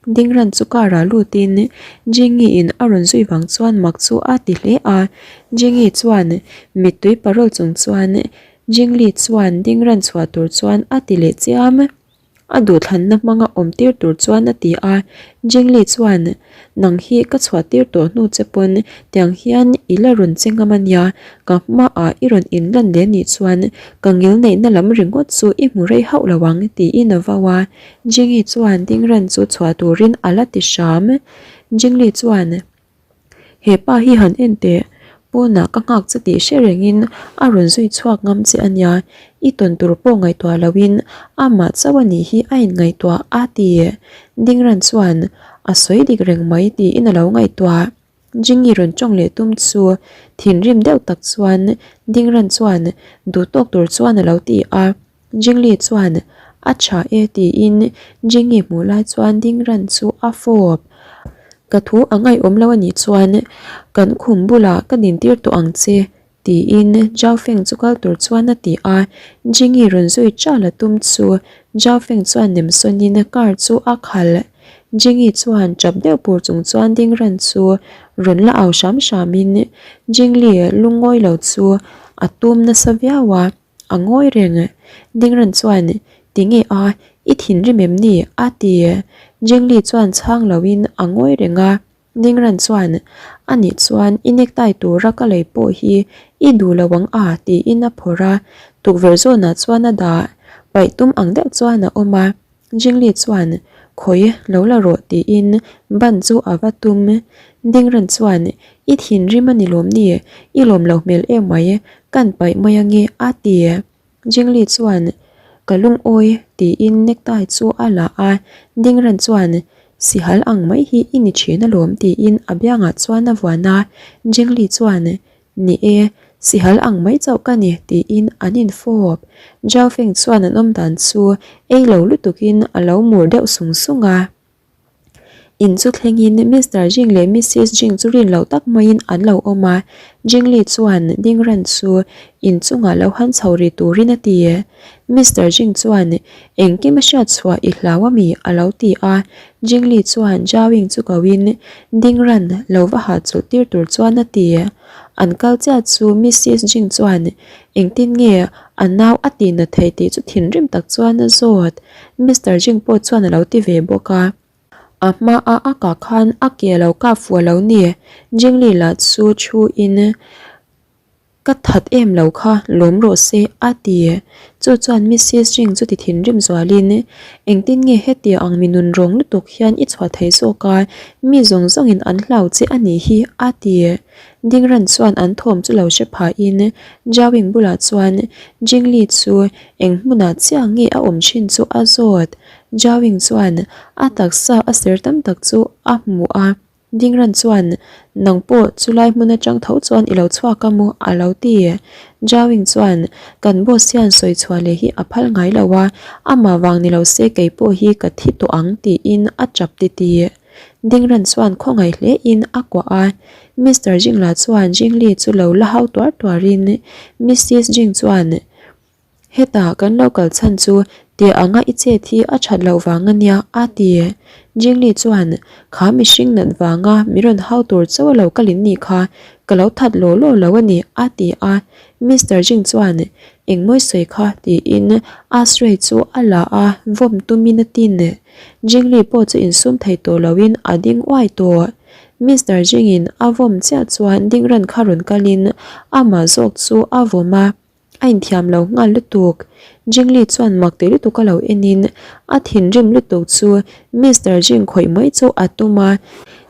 Dingran chu car ah lutin Jingi in a rawn zui vang chuan mak chu a ti hle a, Jingi chuan mittui parol chung chuan Jingli chuan Dingran chhuah tur chuan a ti leh chiam. A duhthlanna hmanga awm tir tur chuan a ti a, Jingli chuan nang hi ka chhuah tir tawh hnu che pawn tiang hian i la rawn che ngam a nia, ka hmaah i rawn inlan leh nih chuan ka ngil neihna lam ringawt chu i hmu rei hauh lo ang tiin a vau a. Jingi chuan Dingran chu chhuah turin a la ti hram. Jingli chuan, He pa hi han en teh, pawnah ka nghak che tih hre rengin a rawn zui chhuak ngam che a nia, i tawn tur pawh ngaihtuah loin amah chauh a nih hi a inngaihtuah a ti. Dingran chuan, A sawi dik reng mai tiin a lo ngaihtuah. Jingi rawn tawng leh tum chu thinrim deuh tak chuan Dingran chuan duh tawk tur chuan a lo ti a. Jingli chuan a tha e tiin Jingi hmuh lai chuan Dingran chu a fawp. Ka thu a ngaihawm lo anih chuan kan khum bulah ka dintir tawh ang che tiin Zhao Feng chu kal tur chuan a ti a. Jingi rawn zui chal a tum chu Zhao Feng chuan nem sawnin car chu a khalh. Jingi chuan tap deuh pur chung chuan ding ran chu rawn la au hram hramin Jingli lungawi lo chu a tum nasa viau a, a ngawi reng. Ding ran chuan, Tinge a, i thinrim em ni? a ti. Jingli chuan chhang loin a ngawi reng a. Ningran chuan, A nih chuan i necktie tura ka lei pawh hi i duh lo ang a tiin a phawrh a, tukverh zawnah chuan a dah. Paih tum ang deuh chuan a awm a. Jingli chuan, Khawi, lo la rawh tiin ban chu a va tum. Dingran chuan, I thinrim a ni lawm ni? I lawm lo hmel em mai, kan paih mai ange a ti. Jingli chuan, Ka lungawi, tiin necktie chu a la a, Dingran chuan, Sihal ang mai hi i ni thin alawm, tiin a biangah chuan a vuan a, Jingli chuan, Ni e, sihal ang mai chauh ka ni, tiin an infawp. Zhao Feng chuan an awmdan chu ei lo lutukin a lo mur deuh sung sung a. In chu thlengin Mister Jing leh Missis Jing chu rin loh tak maiin an lo awm a, Jing Li chuan ding ran chu in chungah lo han chho ri turin a ti. Mister Jing chuan engkim a hriat chhuah i hlau ami a lo ti a, Jing Li chuan Zhao Ying chu koin ding ran lo va ha chulh tir tur chuan a ti. An kal chiah chu Missis Jing chuan engtin nge a nau a tih nat thei tih chu thinrim tak chuan a zawt. Mister Jing pawh chuan a lo ti ve bawk a. A hma a a kah khan a ke a lo kap fuh a lo ni. Jing Li lah chu thu in ka that em lo kha lawm rawh se a ti. Chu chuan Missis Jing chu ti thinrim zualin engtin nge heti ang mi nun rawng lutuk hian i chhuah thei zawk a, mi zawng zawngin an hlau che a nih hi a ti. Dingran chuan an thawm chu lo hre phahin Jawing bulah chuan Jing Li chu Eng hmunah chiah nge a awm thin chu a zawt. Jawing chuan a taksa a ser tam tak chu a hmu a, Dingran chuan, Nang pawh chulai hmun atang tho chuan i lo chhuak a maw? a lo ti. Jawing chuan, Kan boss hian sawi chhuah leh hi a phal ngai lo a, amah vang ni lo se kei pawh hi ka thi tawh ang tiin a tap titi. Dingran chuan khawngaih hle in a kuah a, Mister Jingla chuan Jingli chu lo la hau tuar tuarin Missis Jing chuan, Hetah kan lo kal chhan chu tia anga i chet hi a that loh vang a nia, a ti. Jingli chuan, Kha mihring nat vanga mi rawn hau tur chauh a lo kal in nih kha, ka lo that law law lo a ni, a ti a. Mister Jing chuan, Engmawi sawi kha, tiin Asray chu a la a, vawm tumin a tin. Jingli pawh chu insum thei tawh loin a ding uai tawh. Mister Jing-in a vawm chiah chuan ding ran kha rawn kalin amah zawk chu a vawm a. A inthiam lo nghal lutuk. Jingli chuan mak ti lutuk a lo enin a thinrim lutuk chu Mister Jing khawih mai chu a tum a.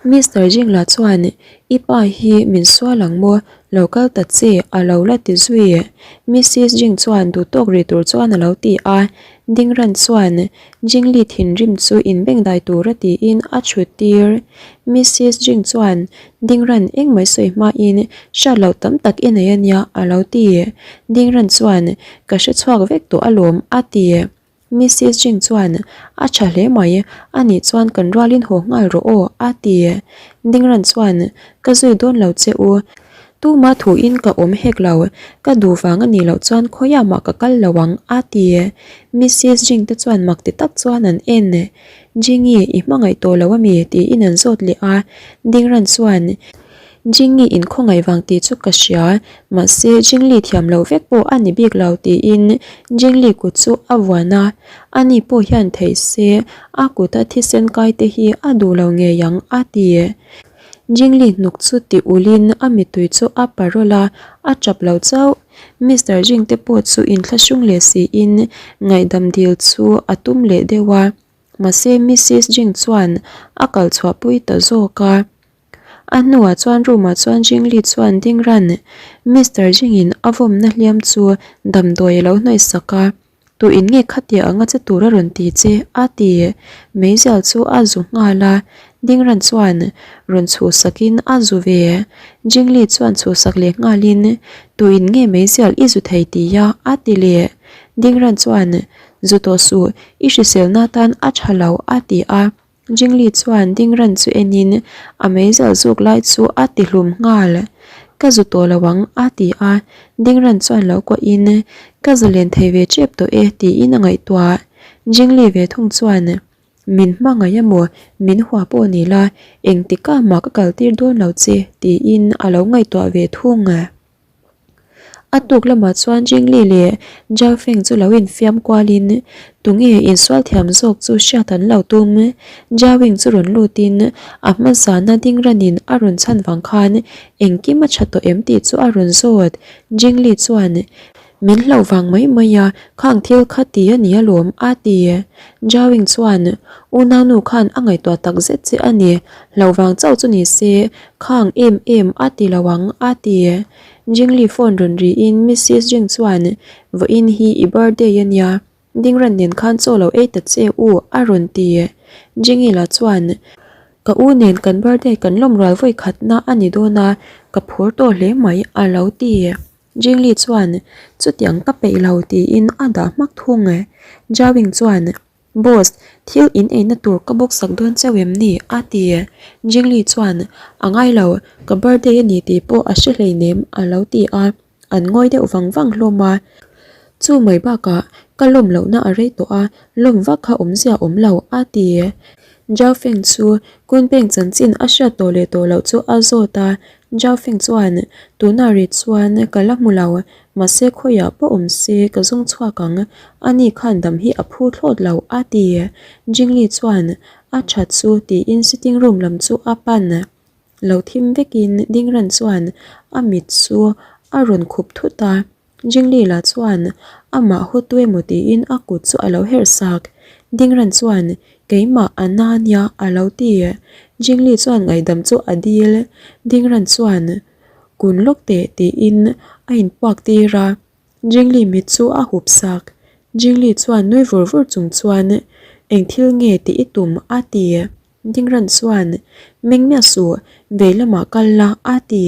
Mister Jing lah chuan I pa hi min sual ang maw? Lo kal ta che a lo la ti zui. Missis Jing chuan duhtawk ri tur chuan a lo ti a. Dingran chuan Jingli thinrim chu inbengdai tura tiin a chhut tir. Missis Jing chuan Dingran engmah sawi hmain hriat loh tam tak i nei a nia a lo ti. Dingran chuan Ka hre chhuak vek tawh alawm a ti. Missis Jing chuan A tha hle mai, anih chuan kan rualin haw nghal rawh aw a ti. Dingran chuan Ka zui dawn lo che u, tuma thuin ka awm hek lo, ka duh vang a nih loh chuan khawiah mah ka kal lo ang a ti. Missis Jing te chuan mak ti tak chuan an en. Jingi, i hmangaih tawh lo ami? tiin an zawt leh a, Dingran chuan, Jingi in khawngaih vang tih chu ka hria, mahse Jingli thiam loh vek pawh a ni bik lo tiin Jingli kut chu a vuan a, ani pawh hian theih se a kuta thisen kai te hi a duh lo ngei ang a ti. Jingli hnuk chu ti ulhin a mittui chu a parawl a, a tap lo chauh. Mister Jing te pawh chu inthlahrung leh siin ngaihdam dil chu a tum leh deuh a, mahse Missis Jing chuan a kal chhuahpui ta zawk a. A hnuah chuan room ah chuan Jing Li chuan ding ran Mister Jing in a vawmna hliam chu damdawi a lo hnawih sak a. Tu in nge khatia anga che tur a rawn ti che? a ti. Meizial chu a zu nghal a, Dingran chuan rawn chhuhsakin a zu ve. Jingli chuan chhuhsak leh nghalin, Tu in nge meizial i zu thei ti a? a ti leh. Dingran chuan, Zu tawh suh, i hriselna tan a tha lo a ti a. Jingli chuan ding ran chu enin a meizial zuk lai chu a ti hlum nghal. Ka zu tawh lo ang a ti a, ding ran chuan lo kuahin ka zu len thei ve tep tawh e tiin a ngaihtuah. Jingli ve thung chuan. Min hmangaih emaw, min hua pawh ni la, engtikah mah ka kaltir dawn lo che, tiin a lo ngaihtuah ve thung. A tuk lamah chuan Jingli leh Zhao Feng chu lo infiam kualin tunge insual thiam zawk chu hriat an lo tum. Zhao Ying chu rawn lutin a hma zana ding ranin a rawn chhan vang khan engkim a tha tawh em tih chu a rawn zawt. Jingli chuan Min hlauh vang mai mai a, khang thil kha ti a ni alawm, a ti. Zhao Ying chuan Unaunu khan a ngaihtuah tak zet che a ni, hlauh vang chauh chu ni se, khang em em a ti lo ang, a ti. Jingli phone rawn riin Missis Jing chuan, Vawiin hi i birthday a nia, Dingran nen khan chaw lo ei ta che u, a rawn ti. Jingi lah chuan, Ka u nen kan birthday kan lawm rual vawi khatna a ni dawn a, ka phur tawh hle mai, a lo ti. Jingli chuan, Chutiang ka peih lo, tiin a dah hmak thung. Jawing chuan, Boss, thil in eina tur ka book sak dawn chauh em ni? a ti. Jingli chuan, A ngai lo, ka birthday a ni tih pawh a hre hleinem, a lo ti a, an ngawi deuh vang vang hlawm a. Chu mai bakah, ka lawm lohna a rei tawh a, lawm vak kha awmzia awm lo, a ti. Zhao Feng chu Kunpeng chanchin a hriat tawh leh tawh loh chu a zawt a, Zhao Feng chuan, Tunah rih chuan ka la hmu lo, Mahse khawiah pawh awm se ka zawng chhuak ang, ani khan dam hi a phu thlawt lo a ti. Jingli chuan a that chu tiin sitting room lam chu a pan. Lo thim vekin Dingran chuan a mit chu a rawn khup thut a, Jingli lah chuan amah haw tu emaw tiin a kut chu a lo herh sak. Dingran chuan keimah a na nia a lo ti. Jingli chuan ngaihdam chu a dil. Dingran chuan. Kun lawk teh tiin a inpuak tir a, Jingli mit chu a hup sak. Jingli chuan nui vur vur chung chuan, Eng thil nge tih i tum? a ti. Dingran chuan, Meng miah suh, vei lamah kal la, a ti.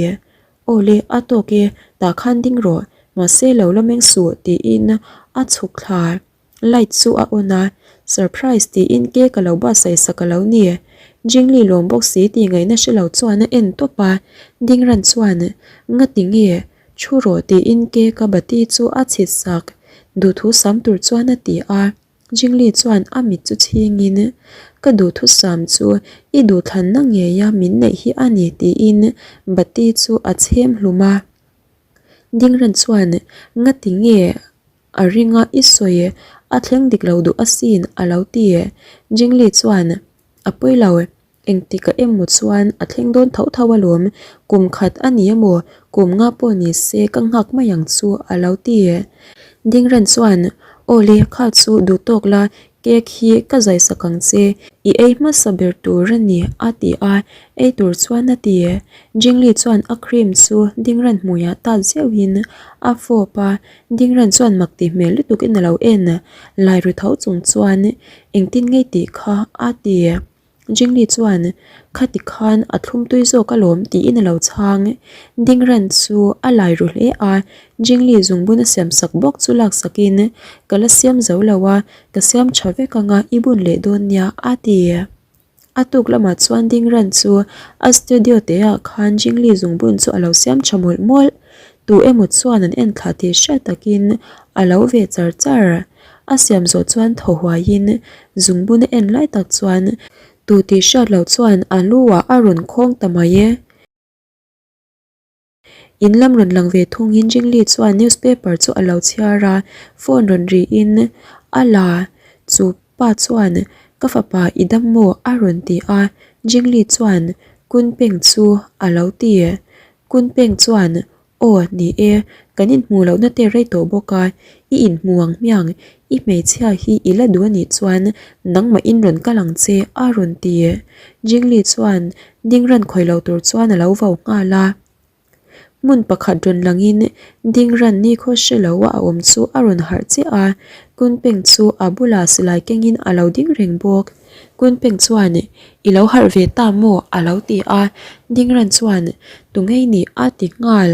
Aw le, a tawk e, tah khan ding rawh, mahse lo la meng suh, tiin a chhuk thla. Light chu a on a, Surprise tiin cake a lo buatsaih sak a lo ni. Jingli lawm bawk si tih ngaihna hre lo chuan a en tawp a, Dingran chuan, Ngati nge? Thu rawh tiin cake a bati chu a chhit sak. Duhthusam tur chuan a ti a, Jingli chuan a mit chu chhingin, Ka duhthusam chu i duhthlanna ngeia min neih hi a ni tiin bati chu a chhem hlum a. Dingran chuan, Ngati nge? A ring a, i sawi e, a thleng dik lo duh asin, a lo ti e. Jingli chuan, A pawi lo, engtik a emaw chuan a thleng dawn tho tho alawm, kum khat a ni emaw, kum nga pawh ni se ka nghak mai ang chu, a lo ti e. Dingran chuan, Aw le, kha chu duh tawk la, cake hi ka zai sak ang che, i ei hmasa ber tur a ni, a ti a, ei tur chuan a ti e. Jingli chuan a cream chu Dingran hmuiah tat zeuhin a fawp a, Dingran chuan mak tih hmel lutuk in a lo en a, lai ru tho chung chuan engtin ngei tih kha a ti. Jingli chuan khati khan a thlum tui zawk alawm tiin a lo chhang. Dingran chu a lai ru hle a, Jingli zungbun a siam sak bawk chu lak sakin ka la siam zo lo a, ka siam tha vek anga i bun leh dawn nia a ti. A tuk lamah chuan Dingran chu a studio te ah khan Jingli zungbun chu a lo siam tha mawlh mawlh. Tu emaw chuan an en thlah tih hriat takin a lo ve char char. A siam zawh chuan thaw huaiin zungbun a en lai tak chuan tu tih hriat loh chuan a lu ah a rawn khawng ta mai e. In lam rawn lang ve thungin Jingli chuan newspaper chu a lo chhiar a, phone rawn rihin a la chu pa chuan ka fapa i dam maw a rawn ti a, Jingli chuan Kunpeng chu a lo ti. Kunpeng chuan aw ni e, kan inhmuh lohna te rei tawh bawk a, i inhmu ang hmiang, i hmeichhia hi i la duh anih chuan nangmah in rawn kal ang che a rawn ti. Jingli chuan Dingran khawih lo tur chuan a lo vau nghal a. Hmun pakhat rawn langin Dingran nikhaw hre lo a awm chu a rawn harh chiah a, Kunpeng chu a bulah silai kengin a lo ding reng bawk. Kunpeng chuan, I lo harh ve ta maw? a lo ti a, Dingran chuan, Tungei nih a ti nghal.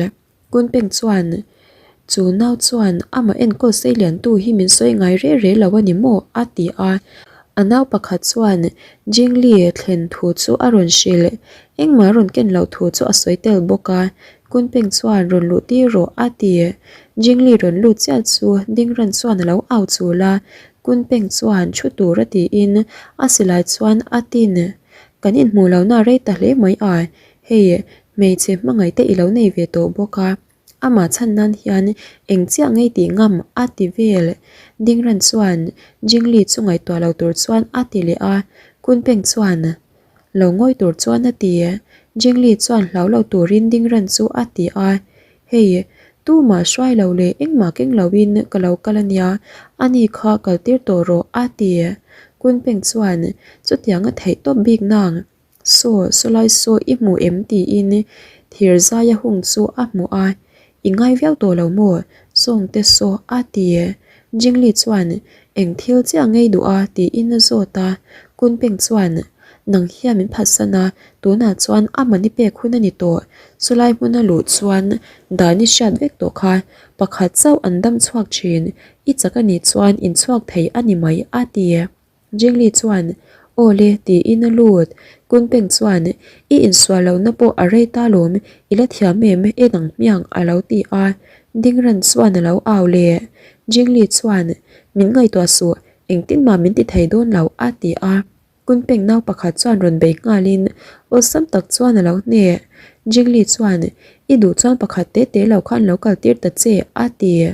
Kunpeng chuan, Chu nau chuan amah enkawl sei liantu hi min sawi ngai reh reh lo a ni maw? a ti a. A nau pakhat chuan Jingli thlen thu chu a rawn hrilh. Engmah rawn ken loh thu chu a sawi tel bawk a. Kunpeng chuan rawn luh tir rawh a ti. Jingli rawn lut chiah chu Dingran chuan a lo au chul a. Kunpeng chuan thu tura tiin a silai chuan a tin. Kan inhmuh lohna a rei ta hle mai a, hei hmeichhe hmangaih te i lo nei ve tawh bawk a, amah chhan nan hian eng chiah ngei tih ngam a ti vel. Dingran chuan Jingli chu ngaihtuah lo tur chuan a ti leh a, Kunpeng chuan lo ngawi tur chuan a ti. Jingli chuan hlau lo turin Dingran chu a ti a, Hei, tumah hruai lo leh engmah keng loin ka lo kal a nia, ani kha kal tir tawh rawh a ti. Kunpeng chuan chutiang a theih tawp bik nang, Saw, sawlai saw i hmu em tiin thir zaia hung chu a hmu a, I ngai viau tawh lo maw? Sawngte saw a ti. Jingli chuan eng thil chiah ngei duh a tiin a zawt a, Kunpeng chuan Nang hian min phatsan a, tunah chuan a mani pek hun a ni tawh. Chulai hmuna luh chuan dan i hriat vek tawh kha, pakhat chauh an dam chhuak thin, i chak a nih chuan in chhuak thei a ni mai a ti. Jingli chuan, Aw le tiin a lut. Kunpeng chuan, I insual lohna pawh a rei ta lawm, i la thiam em en ang hmiang a lo ti a. Dingran chuan a lo au leh. Jingli chuan, Min ngaihtuah suh, engtin mah min ti thei dawn lo a ti a. Kunpeng nau pakhat chuan rawn bei nghalin awlsam tak chuan a lo hneh. Jingli chuan, I duh chuan pakhat te te lo khan lo kal tir ta che, a ti.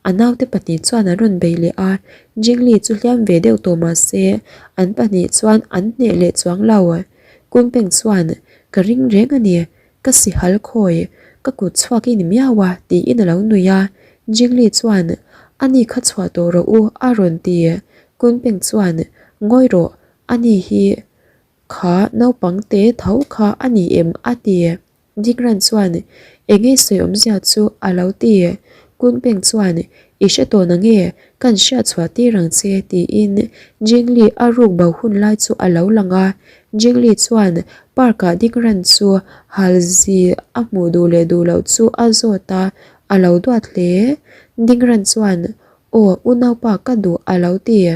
A naute pahnih chuan an rawn bei leh a, Jingli chu hliam ve deuh tawh mah se, an pahnih chuan an hneh leh chuang lo. Kunpeng chuan, Ka ring reng a ni, ka sihal khawi, ka kut chhuak i ni miau a, tiin a lo nui a. Jingli chuan, Ani kha chhuah tawh rawh u, a rawn ti. Kunpeng chuan, Ngawi rawh, ani hi kha naupang te tho kha a ni em? a ti. Dikran chuan, Eng nge sawi awmzia chu? a lo ti. Kunpeng chuan, I hre tawh na nge? Kan hriat chhuah tir ang che, tiin Jingli a ruk bo hun lai chu a lo lang a. Jingli chuan park-ah Dikran chu halzi a hmuh duh leh duh loh chu a zawt a, a lo duat hle. Dikran chuan, Aw, unaupa ka duh a lo ti.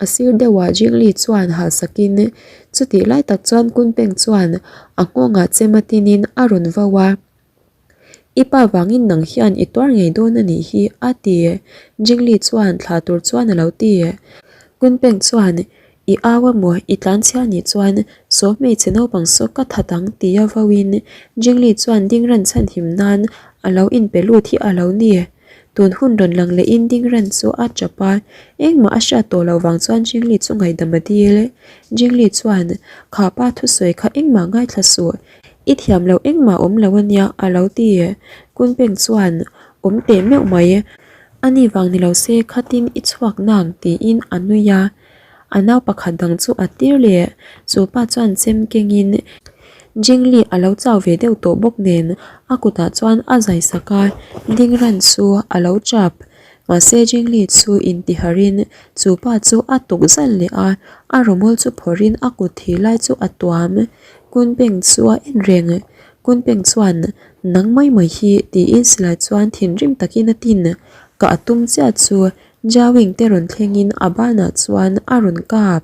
A sir deuhah Jingli chuan halsakin chutih lai tak chuan Kunpeng chuan a nghawngah chem a tinin a rawn vo a. I pa vangin nang hian i tuar ngei dawn a nih hi a ti. Jingli chuan thlah tur chuan a lo ti. Kunpeng chuan I au a maw i tlanchhia nih chuan saw hmeichhe naupang saw ka that ang tia voin Jingli chuan ding ran chhanhim nan a lo inpe lut hi a lo ni. Tun hun rawn lang lehin Dingran chu a tap a, engmah a hriat tawh loh vang chuan Jingli chu ngaihdam a dil. Jingli chuan, Kha pa thusawi kha engmah ngaithla suh, i thiam loh engmah awm lo a nia a lo ti. Kunpeng chuan, Awm teh meuh mai, ani vang ni lo se khatin i chhuak nang tiin a nui a. A nau pakhat dang chu a tir leh, chu pa chuan chem kengin Jingli a lo chau ve deuh tawh bawk nen a kutah chuan a zai sak a, Dingran chu a lo chap. Mahse Jingli chu intiharin chu pa chu a tuk zalh leh a, a rawmawl chu phawrhin a kut thi lai chu a tuam. Kunpeng chu a en reng. Kunpeng chuan, Nang mai mai hi tiin silai chuan thinrim takin a tin. Ka a tum chiah chu Jawing te rawn thlengin a banah chuan a rawn kap.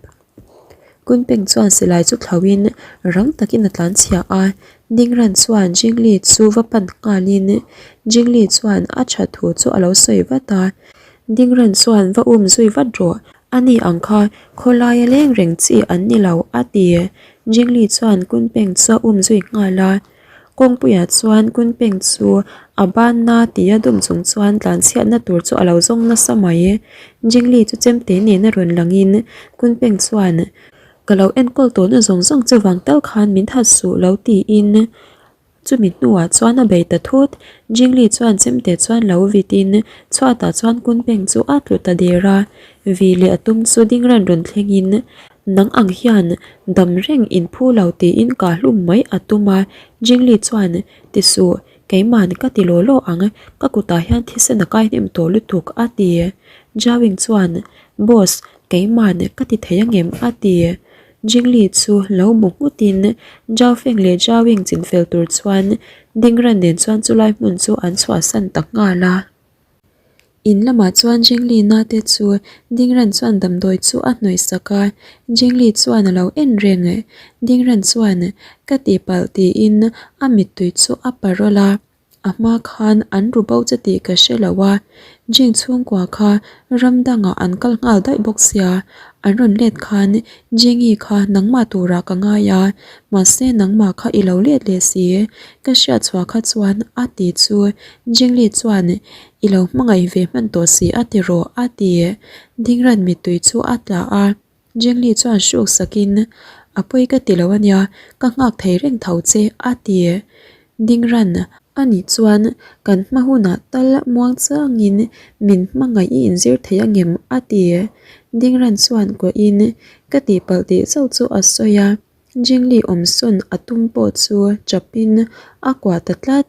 Kunpeng chuan silai chu thlauhin rang takin a tlan chhia a, Dingran chuan Jingli chu va pan nghalin Jingli chuan a tha thu chu a lo sawi vat a. Dingran chuan va um zui vat rawh, ani ang kha khawlaia leng reng chi an ni lo a ti. Jingli chuan Kunpeng chu a um zui nghal a. Kawngpuiah chuan Kunpeng chu a banna tia dum chung chuan tlanchhiatna tur chu a lo zawng nasa mai. Jingli chu chemte nena rawn langin Kunpeng chuan, Ka lo enkawl tawhna zawng zawng che vang tal khan min that suh lo tiin chumi hnuah chuan a bei ta thut. Jingli chuan chemte chuan lo vitin chhuatah chuan Kunpeng chu a tlu ta der a, vi leh a tum chu ding ran rawn thlengin Nang ang hian dam reng in phu lo tiin ka hlum mai a tum a, Jingli chuan, Ti suh, keiman ka ti law law ang, ka kutah hian thisen a kai hnem tawh lutuk a ti. Jiawing chuan, Boss, keiman ka ti thei angem a ti. Jingli chu lo bu nghutin Jiaofeng leh Jiawing chinfel tur chuan Dingran nen chuan chulai hmun chu an chhuahsan ta nghal a. In lamah chuan Jingli na te chu Dingran chuan damdawi chu a hnawih sak a, Jingli chuan a lo en reng. Dingran chuan, Ka tihpalh tiin a mittui chu a parawl a, a hma khan an ru bo che tih ka hre lo a, Jing chhungkua kha ram dangah an kal nghal daih bawk sia, an rawn let khan Jingi kha nangmah turah ka ngai a, mahse nangmah kha i lo let leh si, ka hriat chhuah kha chuan a ti chu Jingli chuan i lo hmangaih ve hman tawh si a ti rawh a ti. Dingran mittui chu a tla a. Jingli chuan hruk sakin, A pawi ka ti lo a nia, ka nghak thei reng tho che, a ti. Dingran, A nih chuan kan hma hunah tal muang changin min hmangaih i inzir thei angem? a ti. Dingran chuan kuahin, Ka tihpalh tih chauh chu a sawi a. Jingli awmsawn a tum pawh chu chapin a kuah ta tlat.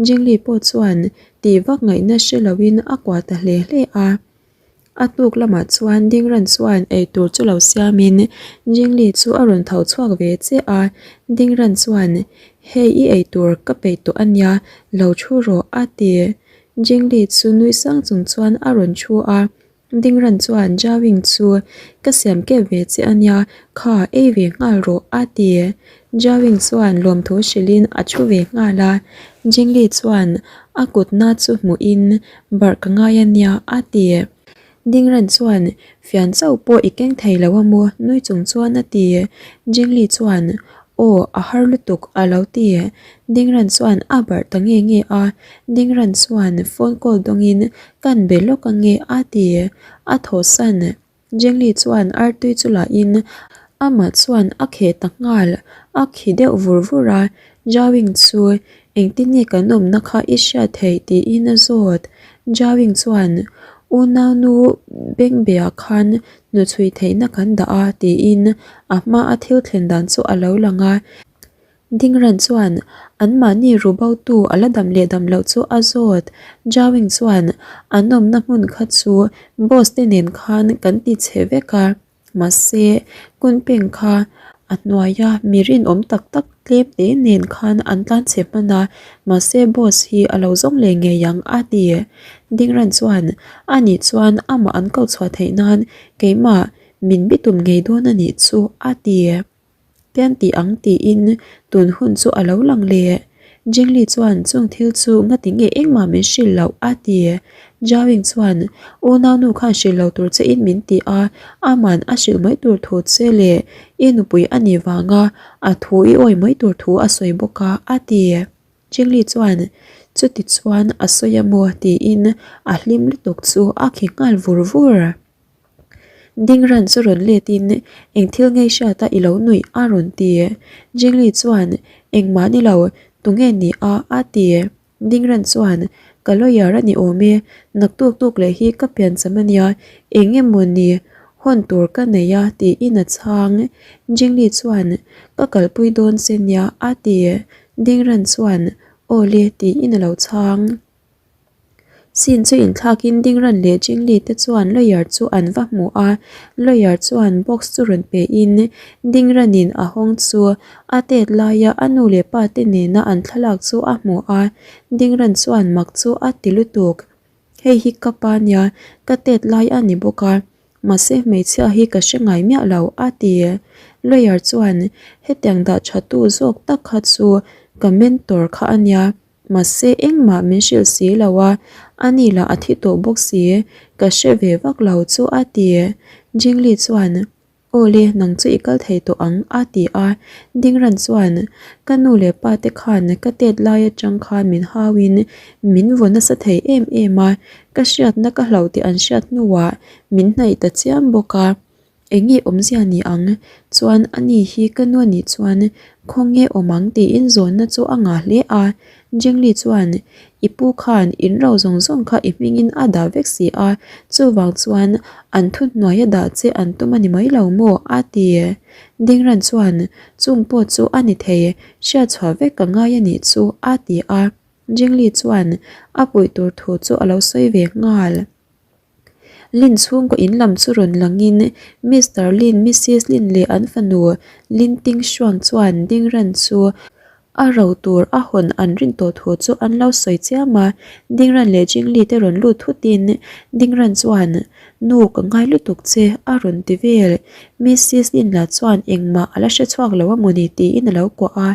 Jingli pawh chuan tih vak ngaihna hre loin a kuah ta hle hle a. A tuk lamah chuan Dingran chuan eitur chu lo siamin Jingli chu a rawn tho chhuak ve che a, Dingran chuan, Hei i eitur ka peih tawh a nia, lo thu rawh a ti. Jingli chu nui sang chung chuan a rawn thu a, Dingran chuan Jiawing chu, Ka siam kep ve che a nia, kha ei ve nghal rawh a ti. Jiawing chuan lawmthu hrilhin a thu ve nghal a, Jingli chuan a kutna chu hmuhin barh ka ngai a nia a ti. Dingran chuan fian chauh pawh i keng thei lo a maw nui chung chuan a ti. Jingli chuan aw a har lutuk a lo ti. Dingran chuan a barh ta nge nge a, Dingran chuan phone call dawngin kan be lawk ange a ti. A thawhsan. Jengli chuan artui chu lahin amah chuan a kheh ta nghal, a khi deuh vur vur a, Jawing chu engtin nge kan awmna kha i hriat theih tiin a zawt. Jawing chuan unaunu Bengbea khan hnuchhui theihna kan dah a tiin a hma a thil thlen dan chu a lo lang a. Dingran chuan anmahni rubotu a la dam leh dam loh chu a zawt. Jawing chuan an awmna hmun kha chu boss te nen khan kan ti chhe vek a, mahse Kunpeng kha a hnuaia mi rinawm tak tak tlem te nen khan an tlan chhe hman a, mahse boss hi a lo zawng leh ngei ang a ti. Dingran chuan ani chuan amah an koh chhuah theih nan keimah min bitum ngei dawn a nih chu a ti. Tian tih ang tiin tun hun chu a lo lang leh. Jingli chuan chung thil chu ngati nge engmah min hrilh loh a ti. Jiawing chuan unaunu khan hrilh lo tur che in min ti a, aman a hrilh mai tur thu che leh i nupui a nih vanga a thu i awi mai tur thu a sawi bawk a a ti. Jingli chuan chuti chuan a sawi a maw tiin a hlim lutuk chu a khi nghal vur vur. Dingran chu rawn let in eng thil ngei hriat a i lo nuih a rawn ti. Jingli chuan engmah ni lo tunge ni a a ti. Dingran chuan ka lawyer a ni awm e, naktuk tuk leh hi ka piancham a nia eng emaw ni hawn tur ka nei a tiin a chhang. Jingli chuan ka kalpui dawn che nia a ti. Dingran chuan aw le tiin a lo chhang. Scene chu inthlakin Dingran leh Jingli te chuan lawyer chu an va hmu a, lawyer chuan box chu rawn pe in Dingranin a hawng chu a tet laia a nu leh pa te nena an thlalak chu a hmu a, Dingran chuan mak chu a ti lutuk. Hei hi ka pa nia, ka tet lai a ni bawk a, mahse hmeichhia hi ka hre ngai miah lo a ti. Lawyer chuan hetiang dah tha tu zawk tak kha chu ka mentor kha a nia. Mahse engmah min hrilh si lo a, ani lah a thi tawh bawk si, ka hre ve vak lo chu a ti. Jingli chuan, Aw le, nang chu i kal thei tawh ang a ti a. Dingran chuan, Ka nu leh pa te khan ka tet lai atang khan min hauin min vaw nasa thei em em a, ka hriatna ka hloh tih an hriat hnuah min hnaih ta chiam bawk a. Enge awmzia ni ang? Chuan ani hi ka nu anih chuan khawnge awm ang tiin zawnna chu a ngah hle a. Jingli chuan i pu khan in ro zawng zawng kha i hmingin a dah vek si a, chuvang chuan an thuhnuai a dah che an tum a ni mai lo maw? a ti. Dingran chuan chung pawh chu a ni thei, hriatchhuah vek ka ngai a nih chu a ti a. Jingli chuan a puih tur thu chu a lo sawi ve nghal. Lin chhungkaw in lam chu rawn langin Mister Lin, Missis Lin leh an fanu Lin Ting Shuang chuan ding ran chu a ro tur a hawn an rin tawh thu chu an lo sawi chiam a. Ding ran leh Jing Li te rawn lut thutin ding ran chuan, Nu ka ngai lutuk che a rawn ti vel. Missis Lin lah chuan engmah a la hre chhuak lo a mawni tiin a lo kuah a.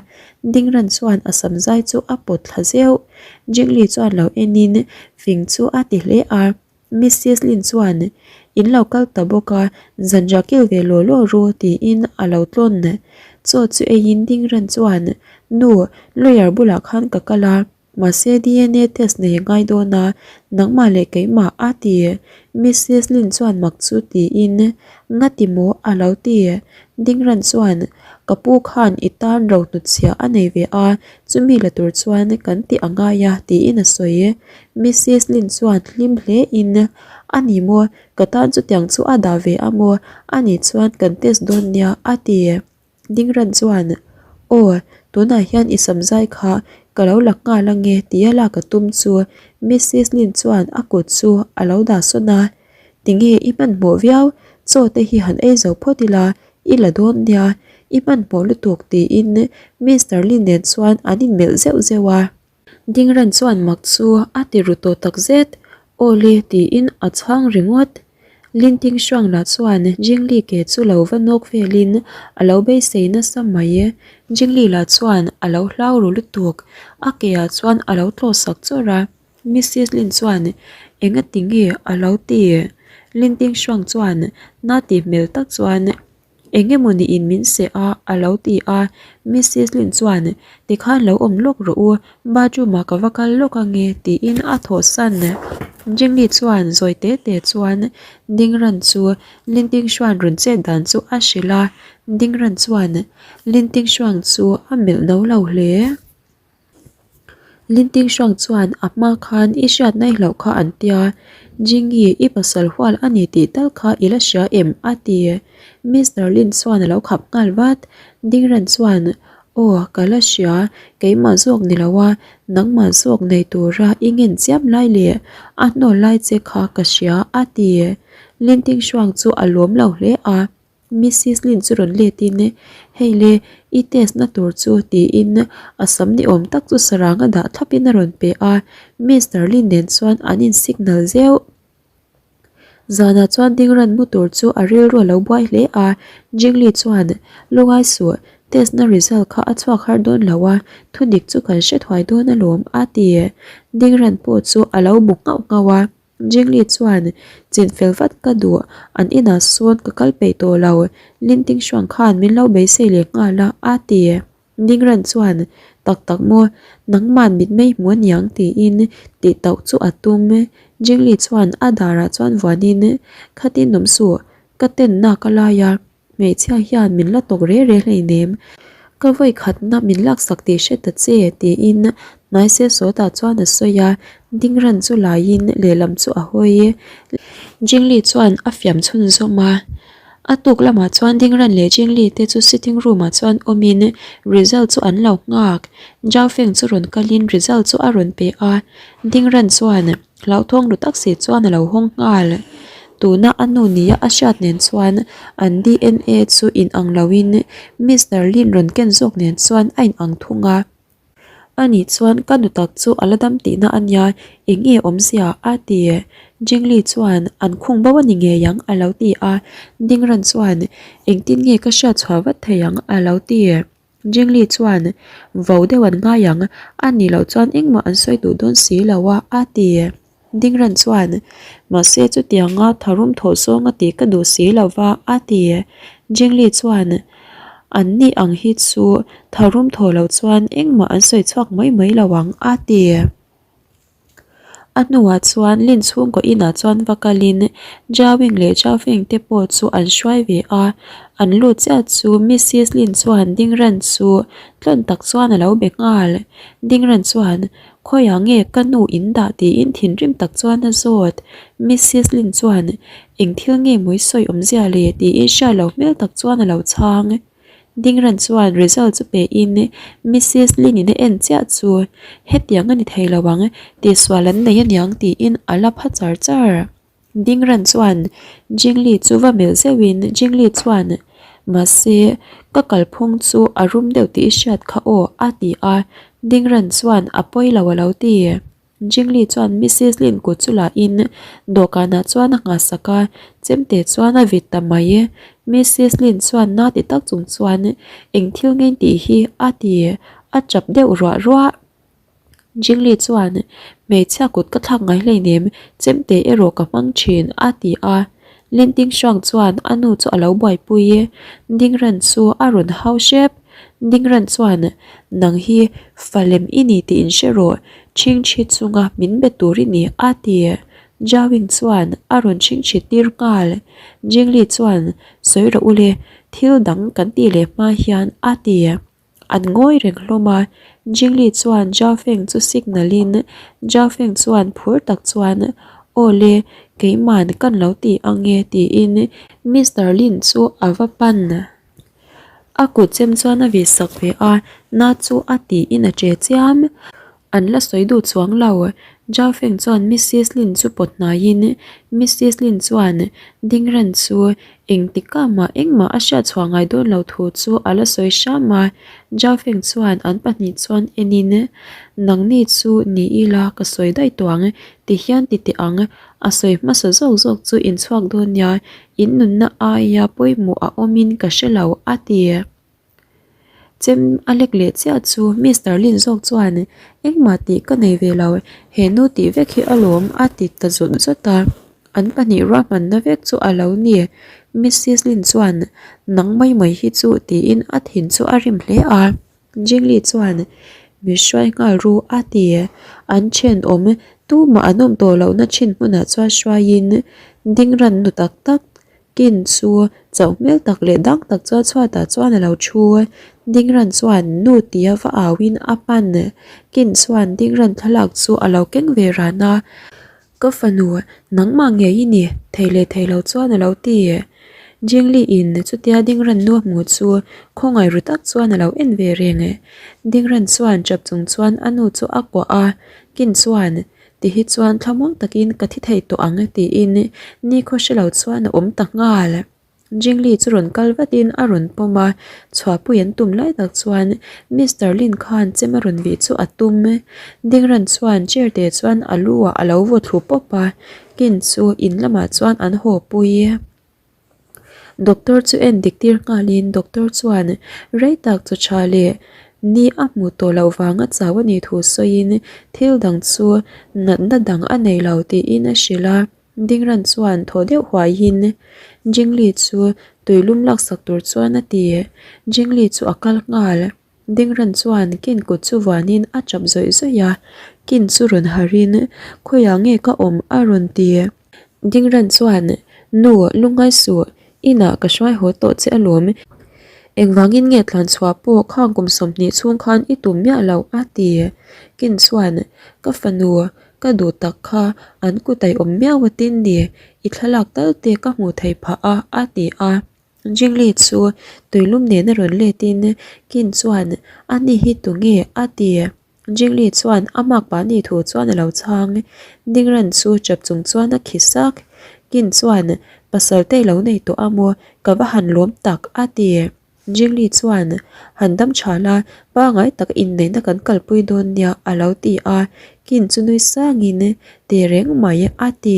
Ding ran chuan a sam zai chu a pawt thla zeuh. Jing Li chuan lo enin fing chu a ti hle a. Missis Lin chuan, In lo kal ta bawk a, zanriah kil ve law law ru, tiin a lo tlawn. Chaw chu eiin ding ran chuan, Nu, lawyer bulah khan ka kal a, Mahse DNA test nei a ngai dawn a, nangmah leh keimah a ti. Missis Lin chuan mak chu tiin, Ngati maw? a lo ti. Dingran chuan, Ka pu khan i tan ro hnutchhiah a nei ve a, chumi la tur chuan kan tih a ngai a tiin a sawi. Missis Lin chuan hlim hle in, A ni maw? Ka tan chutiang chu a dah ve a maw? A nih chuan kan test dawn nia a ti. Dingran chuan, Aw, tunah hian i samzai kha ka lo la nghal ange tia lak a tum chu Missis Lin chuan a kut chu a lo dah sawn a, Tinge i hmanhmawh viau, chaw te hi han ei zo phawt ila, i la dawn nia, i hmanhmawh lutuk tiin Mister Lin nen chuan an inmelh zeuh zeuh a. Dingran chuan mak chu a ti ru tawh tak zet, Aw le tiin a chhang ringawt. Linting Shuang lah chuan Jingli ke chu lo va nawk velin a lo beisei nasa mai. Jingli lah chuan a lo hlau ru lutuk, a ke ah chuan a lo tlawh sak chawrh a. Missis Lin chuan engati nge a lo ti? Linting Shuang chuan na ti hmel tak chuan. Eng emaw niin min seh a, a lo ti a. Missis Lin chuan, Tikhan lo awm lawk rawh u, bathroom ah ka va kal lawk ange, tiin a thawhsan. Jingli chuan zawi te te chuan Dingran chu Lin Tingshuan rawn chet dan chu a hrilh a, Dingran chuan Lin Tingshuang chu a melh no lo hle. Linting Shuang chuan a hma khan i hriat nai hlauh kha an tia, Jingyi i pasal hual a ni tih tal kha i la hria em? a ti. Mister Lin chuan a lo khap nghal vat. Dingran chuan, Aw, ka la hria, keimah zawk ni lo a, nangmah zawk nei tura i ngen chiam lai leh a hnawl lai che kha ka hria, a ti. Linting Shuang chu a lawm lo hle a. Missis Lin chu rawn let in, Hei le, i test na tur chu tiin a sam ni awm tak chu sarang a dah thlap in a rawn pe a, Mister Lin nen chuan an in signal zeuh. Zanah chuan ding ran mu tur chu a rilru a lo buai hle a, Jingli chuan, Lungai suh, test na result kha a chhuak har dawn lo a, thudik chu kan hre thuai dawn alawm a ti. Ding ran pawh chu a lo bu nghauh nghauh a. Jingli chuan, Chin fel vat ka duh, an inah sawn ka kal peih tawh lo, Linting Shuang khan min lo beisei leh nghal a, a ti. Dingran chuan, Tak tak maw, nangman mitmei hmu aniang tiin tih tauh chu a tum. Jingli chuan a darah chuan vuanin, Khatin awm suh, ka tenna ka lai a. Hmeichhia hian min la tawk re re hleinem, ka vawi khatna min laksak tih hre ta che tiin hnaise sawtah chuan a sawi a, ding ran chu laiin lehlam chu a hawi. Jingli chuan a fiam chhunzawm a, a tuk lamah chuan ding ran leh Jingli te chu sitting room ah chuan awmin result chu an lo nghak, Zhao Feng chu rawn kalin result chu a rawn pe a, ding ran chuan. Hlauhthawng ru tak si chuan a lo hawng nghal. Tuna a nu nia a hriat nen chuan an DNA chu inang loin Mister Lin rawn ken zawk nen chuan a inang thung a. Ani chuan ka nu tak chu a la dam tihna a nia, eng nge awmzia? a ti. Jingli chuan an khung bo a ni ngei ang a lo ti a. Dingran chuan engtin nge ka hriat chhuah vat thei ang a lo ti. Jingli chuan, Vo deuh an ngai ang, a nih loh chuan engmah an sawi duh dawn si lo a, a ti. Dingran chuan, Mahse chutianga tharum thawh zawng a tih ka duh si lo va, a ti. Jingli chuan, An nih ang hi chu tharum thawh loh chuan engmah an sawi chhuak mai mai lo ang, a ti. A hnuah chuan Lin chhungkaw inah chuan va kalin Jiawing leh Jiaofeng te pawh chu an hruai ve a, an lut chiah chu Missis Lin chuan Dingran chu tlawn tak chuan a lo be nghal. Dingran chuan, Khawiah nge ka nu in dah tiin thinrim tak chuan a zawt. Missis Lin chuan, Eng thil nge mawi sawi awmzia le tiin hriat lo hmel tak chuan a lo chhang. Dingran chuan result chu pe in Missis Lin-in a en chiah chu hetiang a ni thei lo ang, tihsual an nei aniang tiin a la pha char char. Dingran chuan Jingli chu va melh zeuhin Jingli chuan Mahse, ka kalphung chu a rum deuh tih i hriat kha aw a ti a, Dingran chuan a pawi lo a lo ti. Jingli chuan Missis Lin kut chu la in dawhkanah chuan a nghahsak a, chemte chuan a vit ta mai. Missis Lin chuan na ti tak chung chuan eng thil ngei tih hi a ti, a chap deuh ruah ruah. Jingli chuan, Hmeichhia kut ka thlak ngai hleinem, chemte erawh ka hmang thin, a ti a. Linting Shuang chuan a nu chu a lo buaipui. Dingran chu a rawn hau hrep. Dingran chuan, Nang hi falem i ni tih in hre rawh, chhingchhi chunga min be tur i ni, a ti. Jiawing chuan a rawn chhingchhi tir nghal. Jingli chuan, Sawi rawh ule, thil dang kan tih leh hma hian, a ti. An ngawi reng hlawm a, Jingli chuan Zhao Feng chu signal in Zhao Feng chuan phur tak chuan Aw le, keiman kan lo ti ang e tiin Mister Lin chu a va pan. A kut chem chuan a vih sak ve a, na chu a tiin a che chiam. An la sawi duh chuang lo. Zhao Feng chuan Missis Lin chu pawt hnaiin Missis Lin chuan Dingran chu engtikah mah engmah a hriat chhuah ngai dawn lo thu chu a la sawi hram a. Zhao Feng chuan an pahnih chuan enin Nangni chu ni ila ka sawi daih tawh ang, ti hian ti teh ang, a sawi hmasa zawk zawk chu in chhuak dawn nia, in nunna aia pawimawh a awmin ka hre lo a ti. Chem a lek leh chiah chu Mister Lin zawk chuan engmah tih ka nei ve lo, he nu tih vek hi alawm a ti ta zawt zawt a, an pahnih ruahmanna vek chu a lo ni. Missis Lin chuan nang mai mai hi chu tiin a thin chu a rim hle a, Jingli chuan mi hruai nghal ru a ti. An thenawm tumah an awm tawh lohna thin hmunah chuan hruaiin ding ran nu tak tak Kin chu chauh hmel tak leh dang tak chuan chhuatah chuan a lo thu. Dingran chuan nu tia va auin a pan. Kin chuan Dingran thlalak chu a lo keng ve ran a, Ka fanu, nangmah ngei i ni, thei leh thei lo chuan a lo ti. Jingli in chutia Dingran nu a hmu chu khawngaih ru tak chuan a lo en ve reng. Dingran chuan chap chung chuan a nu chu a kuah a, Kin chuan Ti hi chuan thlamuang takin ka thi thei tawh ang tiin nikhaw hre lo chuan a awm ta nghal. Jingli chu rawn kal vatin a rawn pawm a, chhuahpui an tum lai tak chuan Mister Lin khan chem a rawn vih chu a tum. Dingran chuan chair te chuan a lu ah a lo vaw thlu pawp a, Kin chu in lamah chuan an haw pui. Doctor chu en dik tir nghalin doctor chuan rei tak chaw tha leh ni a hmuh tawh loh vanga chau a nih thu sawiin thil dang chu natna dang a nei lo tiin a hrilh a. Dingran chuan thaw deuh huaiin Jingli chu tuilum laksak tur chuan a ti. Jingli chu a kal nghal. Dingran chuan Kin kut chu vuanin a chap zawih zawih a, Kin chu rawn harhin khawiah nge ka awm a rawn ti. Dingran chuan, Nu, lungngai suh, inah ka hruai haw tawh che alawm. Engvangin nge tlan chhuah pawh khang kum 20 chhung khan i tum miah lo a ti. Kin chuan, Ka fanu, ka duh tak kha an kut a i awm miau a tin ni, i thlalak tal te ka hmuh theih phah a a ti a. Jingli chu tuilum nena rawn letin Kin chuan, A ni hi tunge? a ti. Jingli chuan a makpa ni thu chuan a lo chhang. Dingran chu chap chung chuan a khi sak. Kin chuan, Pasal te i lo nei tawh a maw? Ka va han lawm tak, a ti. Jingli chuan, Han dam tha la, pangai taka inneihna kan kalpui dawn nia, a lo ti a. Kin chu nui sangin, Ti reng mai, a ti.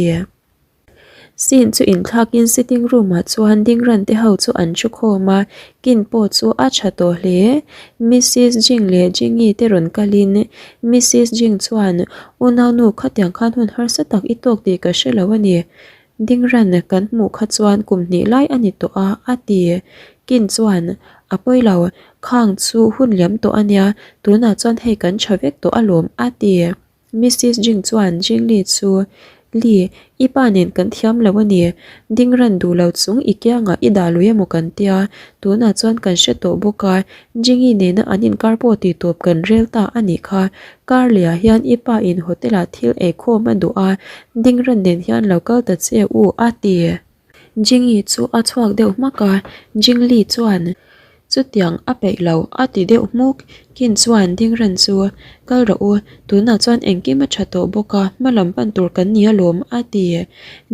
Scene chu inthlakin sitting room ah chuan dingran te ho chu an thu khawm a, kin pawh chu a tha tawh hle. Missis Jing leh Jingi te rawn kalin Missis Jing chuan Unaunu khatiang khan hun harsa tak i tawk tih ka hre lo a ni. Dingran kan hmuh kha chuan kum hnih lai a ni tawh a a ti. Kin chuan A pawi lo, khang chu hun liam tawh a nia, tunah chuan hei kan tha vek tawh alawm a ti. Missis Jing chuan Jingli chu, Li, i pa nen kan thiam lo a ni. Ding ran duh lo chung i kiangah i dah lui emaw kan tia, tunah chuan kan hre tawh bawk a, Jingi nena an inkar pawh tih tawp kan rel ta a nih kha. Kar lehah hian i pa in hotel ah thil eikhawm a duh a, ding ran nen hian lo kal ta che u, a ti. Jingi chu a chhuak deuh hmak a, Jingli chuan chutiang a peih lo a ti deuh hmuk. Kin chuan Dingran chu kal rawh u, tunah chuan engkim a tha tawh bawk a, hma lam pan tur kan ni alawm a ti.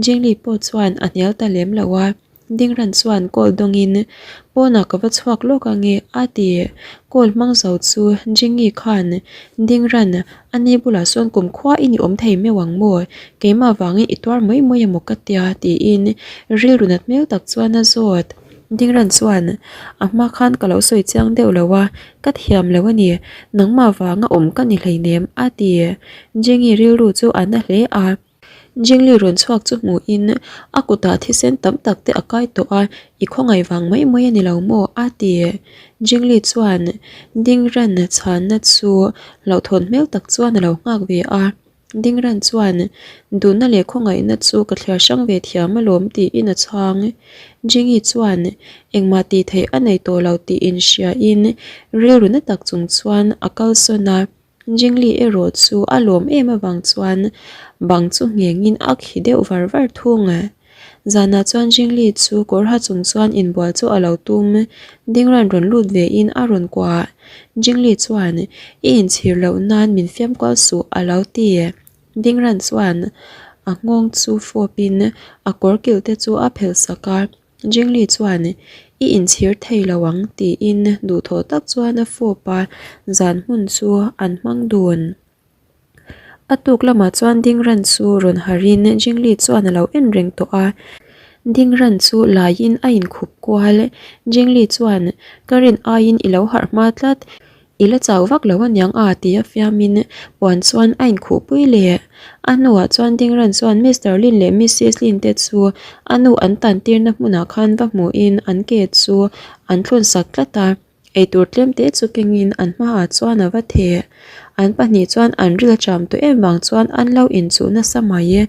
Jingli pawh chuan a hnial ta lem lo a, Dingran chuan call dawngin pawnah ka va chhuak lawk ange a ti. Call hmang zo chu Jingi khan Dingran A ni bulah sawn kum khua i ni awm thei meuh ang maw? Keimah vangin i tuar mai mai emaw ka tia? tiin rilru nat hmel tak chuan a zawt. Dingran chuan, A hma khan ka lo sawi chiang deuh lo a, ka thiam lo a ni, nangmah vanga awm ka ni hleinem, a ti. Jengi rilru chu a na hle a. Jingli rawn chhuak chu hmuhin a kutah thisen tam tak te a kai tawh a, I khawngaih vang mai mai a ni lo maw? a ti. Jingli chuan Dingran chhanna chu hlauhthawn hmel tak chuan a lo nghak ve a. Dingran chuan, Duhna leh khawngaihna chu ka thliar hrang ve thiam alawm tiin a chhang. Jingi chuan engmah tih theih a nei tawh lo tih inhriain rilru na tak chung chuan a kalsawn a. Jingli erawh chu a lawm em avang chuan bang chu nghengin a khi deuh var var thung. Zanah chuan Jingli chu kawr ha chung chuan inbual chu a lo tum. Dingran rawn lut vein a rawn kuah. Jingli chuan, I inchhir loh nan min fiam kual suh a lo ti. Dingran chuan a nghawng chu fawpin a kawr kilh te chu a phelh sak a. Jingli chuan, I inchhir thei lo ang tiin duhthawh tak chuan a fawp a, zan hmun chu an hmang dun. A tuk lamah chuan Dingran chu rawn harhin Jingli chuan a lo en reng tawh a. Dingran chu laiin a inkhup kual. Jingli chuan, Ka rin aiin i lo harh hma tlat. I la chau vak lo aniang a ti a fiamin puan chuan a inkhuhpui leh. A hnuah chuan Dingran chuan Mister Lin leh Missis Lin te chu a nu an tan tirna hmunah khan va hmuhin an ke chu an thlun sak tlat a, eitur tlem te chu kengin an hmaah chuan a va theh. An pahnih chuan an ril cham tawh em vang chuan an lo inchuh nasa mai.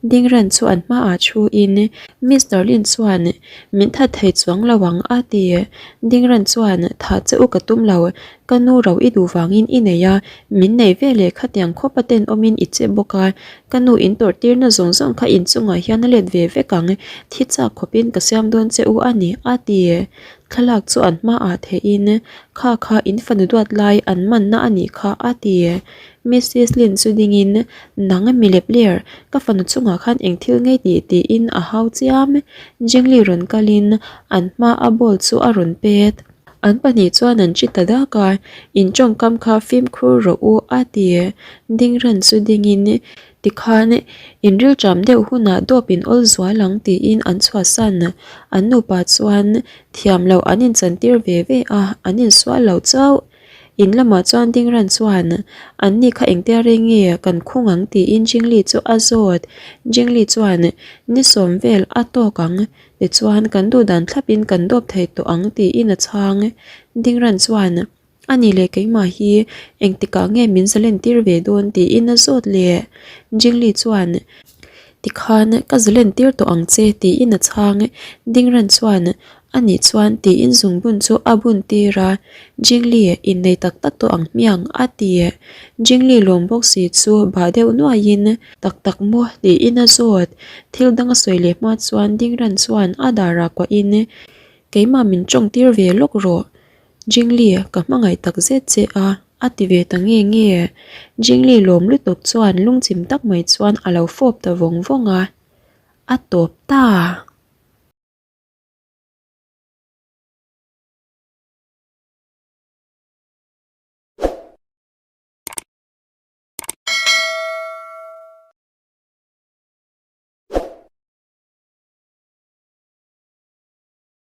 Dingran chu an hmaah thuin Mister Lin chuan Min that thei chuang lo ang a ti. Dingran chuan Thah che u ka tum lo, ka nu ro i duh vangin i nei a, min nei ve leh khatiang khawpa tenawmin i che bawk a, ka nu in tawrh tirna zawng zawng kha inchungah hian a let ve vek ang, thi chak khawpin ka siam dawn che u a ni a ti. Thlalak chu an hmaah theihin, Kha kha in fanu duat lai an manna a nih kha a ti. Missis Lin chu dingin, Nang mi lep ler, ka fanu chungah khan eng thil ngei tih tiin a hau chiam. Jingli rawn kalin an hma a ball chu a rawn pet. An pahnih chuan an chi ta dak a, In tawngkam kha fimkhur rawh u a ti. Dingran chu dingin, Tikhan in rilṭam deuh hunah dawp in awl zual ang tiin an chhuahsan. An nupa chuan thiam loh an inchantir ve ve a, an insual lo chauh. In lamah chuan Dingran chuan an ni kha engtia rei nge kan khung ang tiin Jingli chu a zawt. Jingli chuan ni sawm vel a tawk ang tichuan kan duhdan thlapin kan dawp thei tawh ang tiin a chhang. Dingran chuan A ni leh keimah hi engtikah nge min zalen tir ve dawn tiin a zawt leh. Jingli chuan Tikhan ka zalen tir tawh ang che tiin a chhang. Dingran chuan A nih chuan tiin zungbun chu a bun tir a, Jingli innei tak tak tawh ang hmiang a ti. Jingli lawm bawk si chu bah deuh nuaiin Tak tak maw tiin a zawt. Thil dang a sawi leh hma chuan Dingran chuan a darah kuahin Keimah min tawng tir ve lawk rawh. Jingli, ka hmangaih tak zet che a, a ti ve ta nge nge. Jingli lawm lutuk chuan lungchim tak mai chuan a lo fawp ta vawng vawng a, a tawp ta.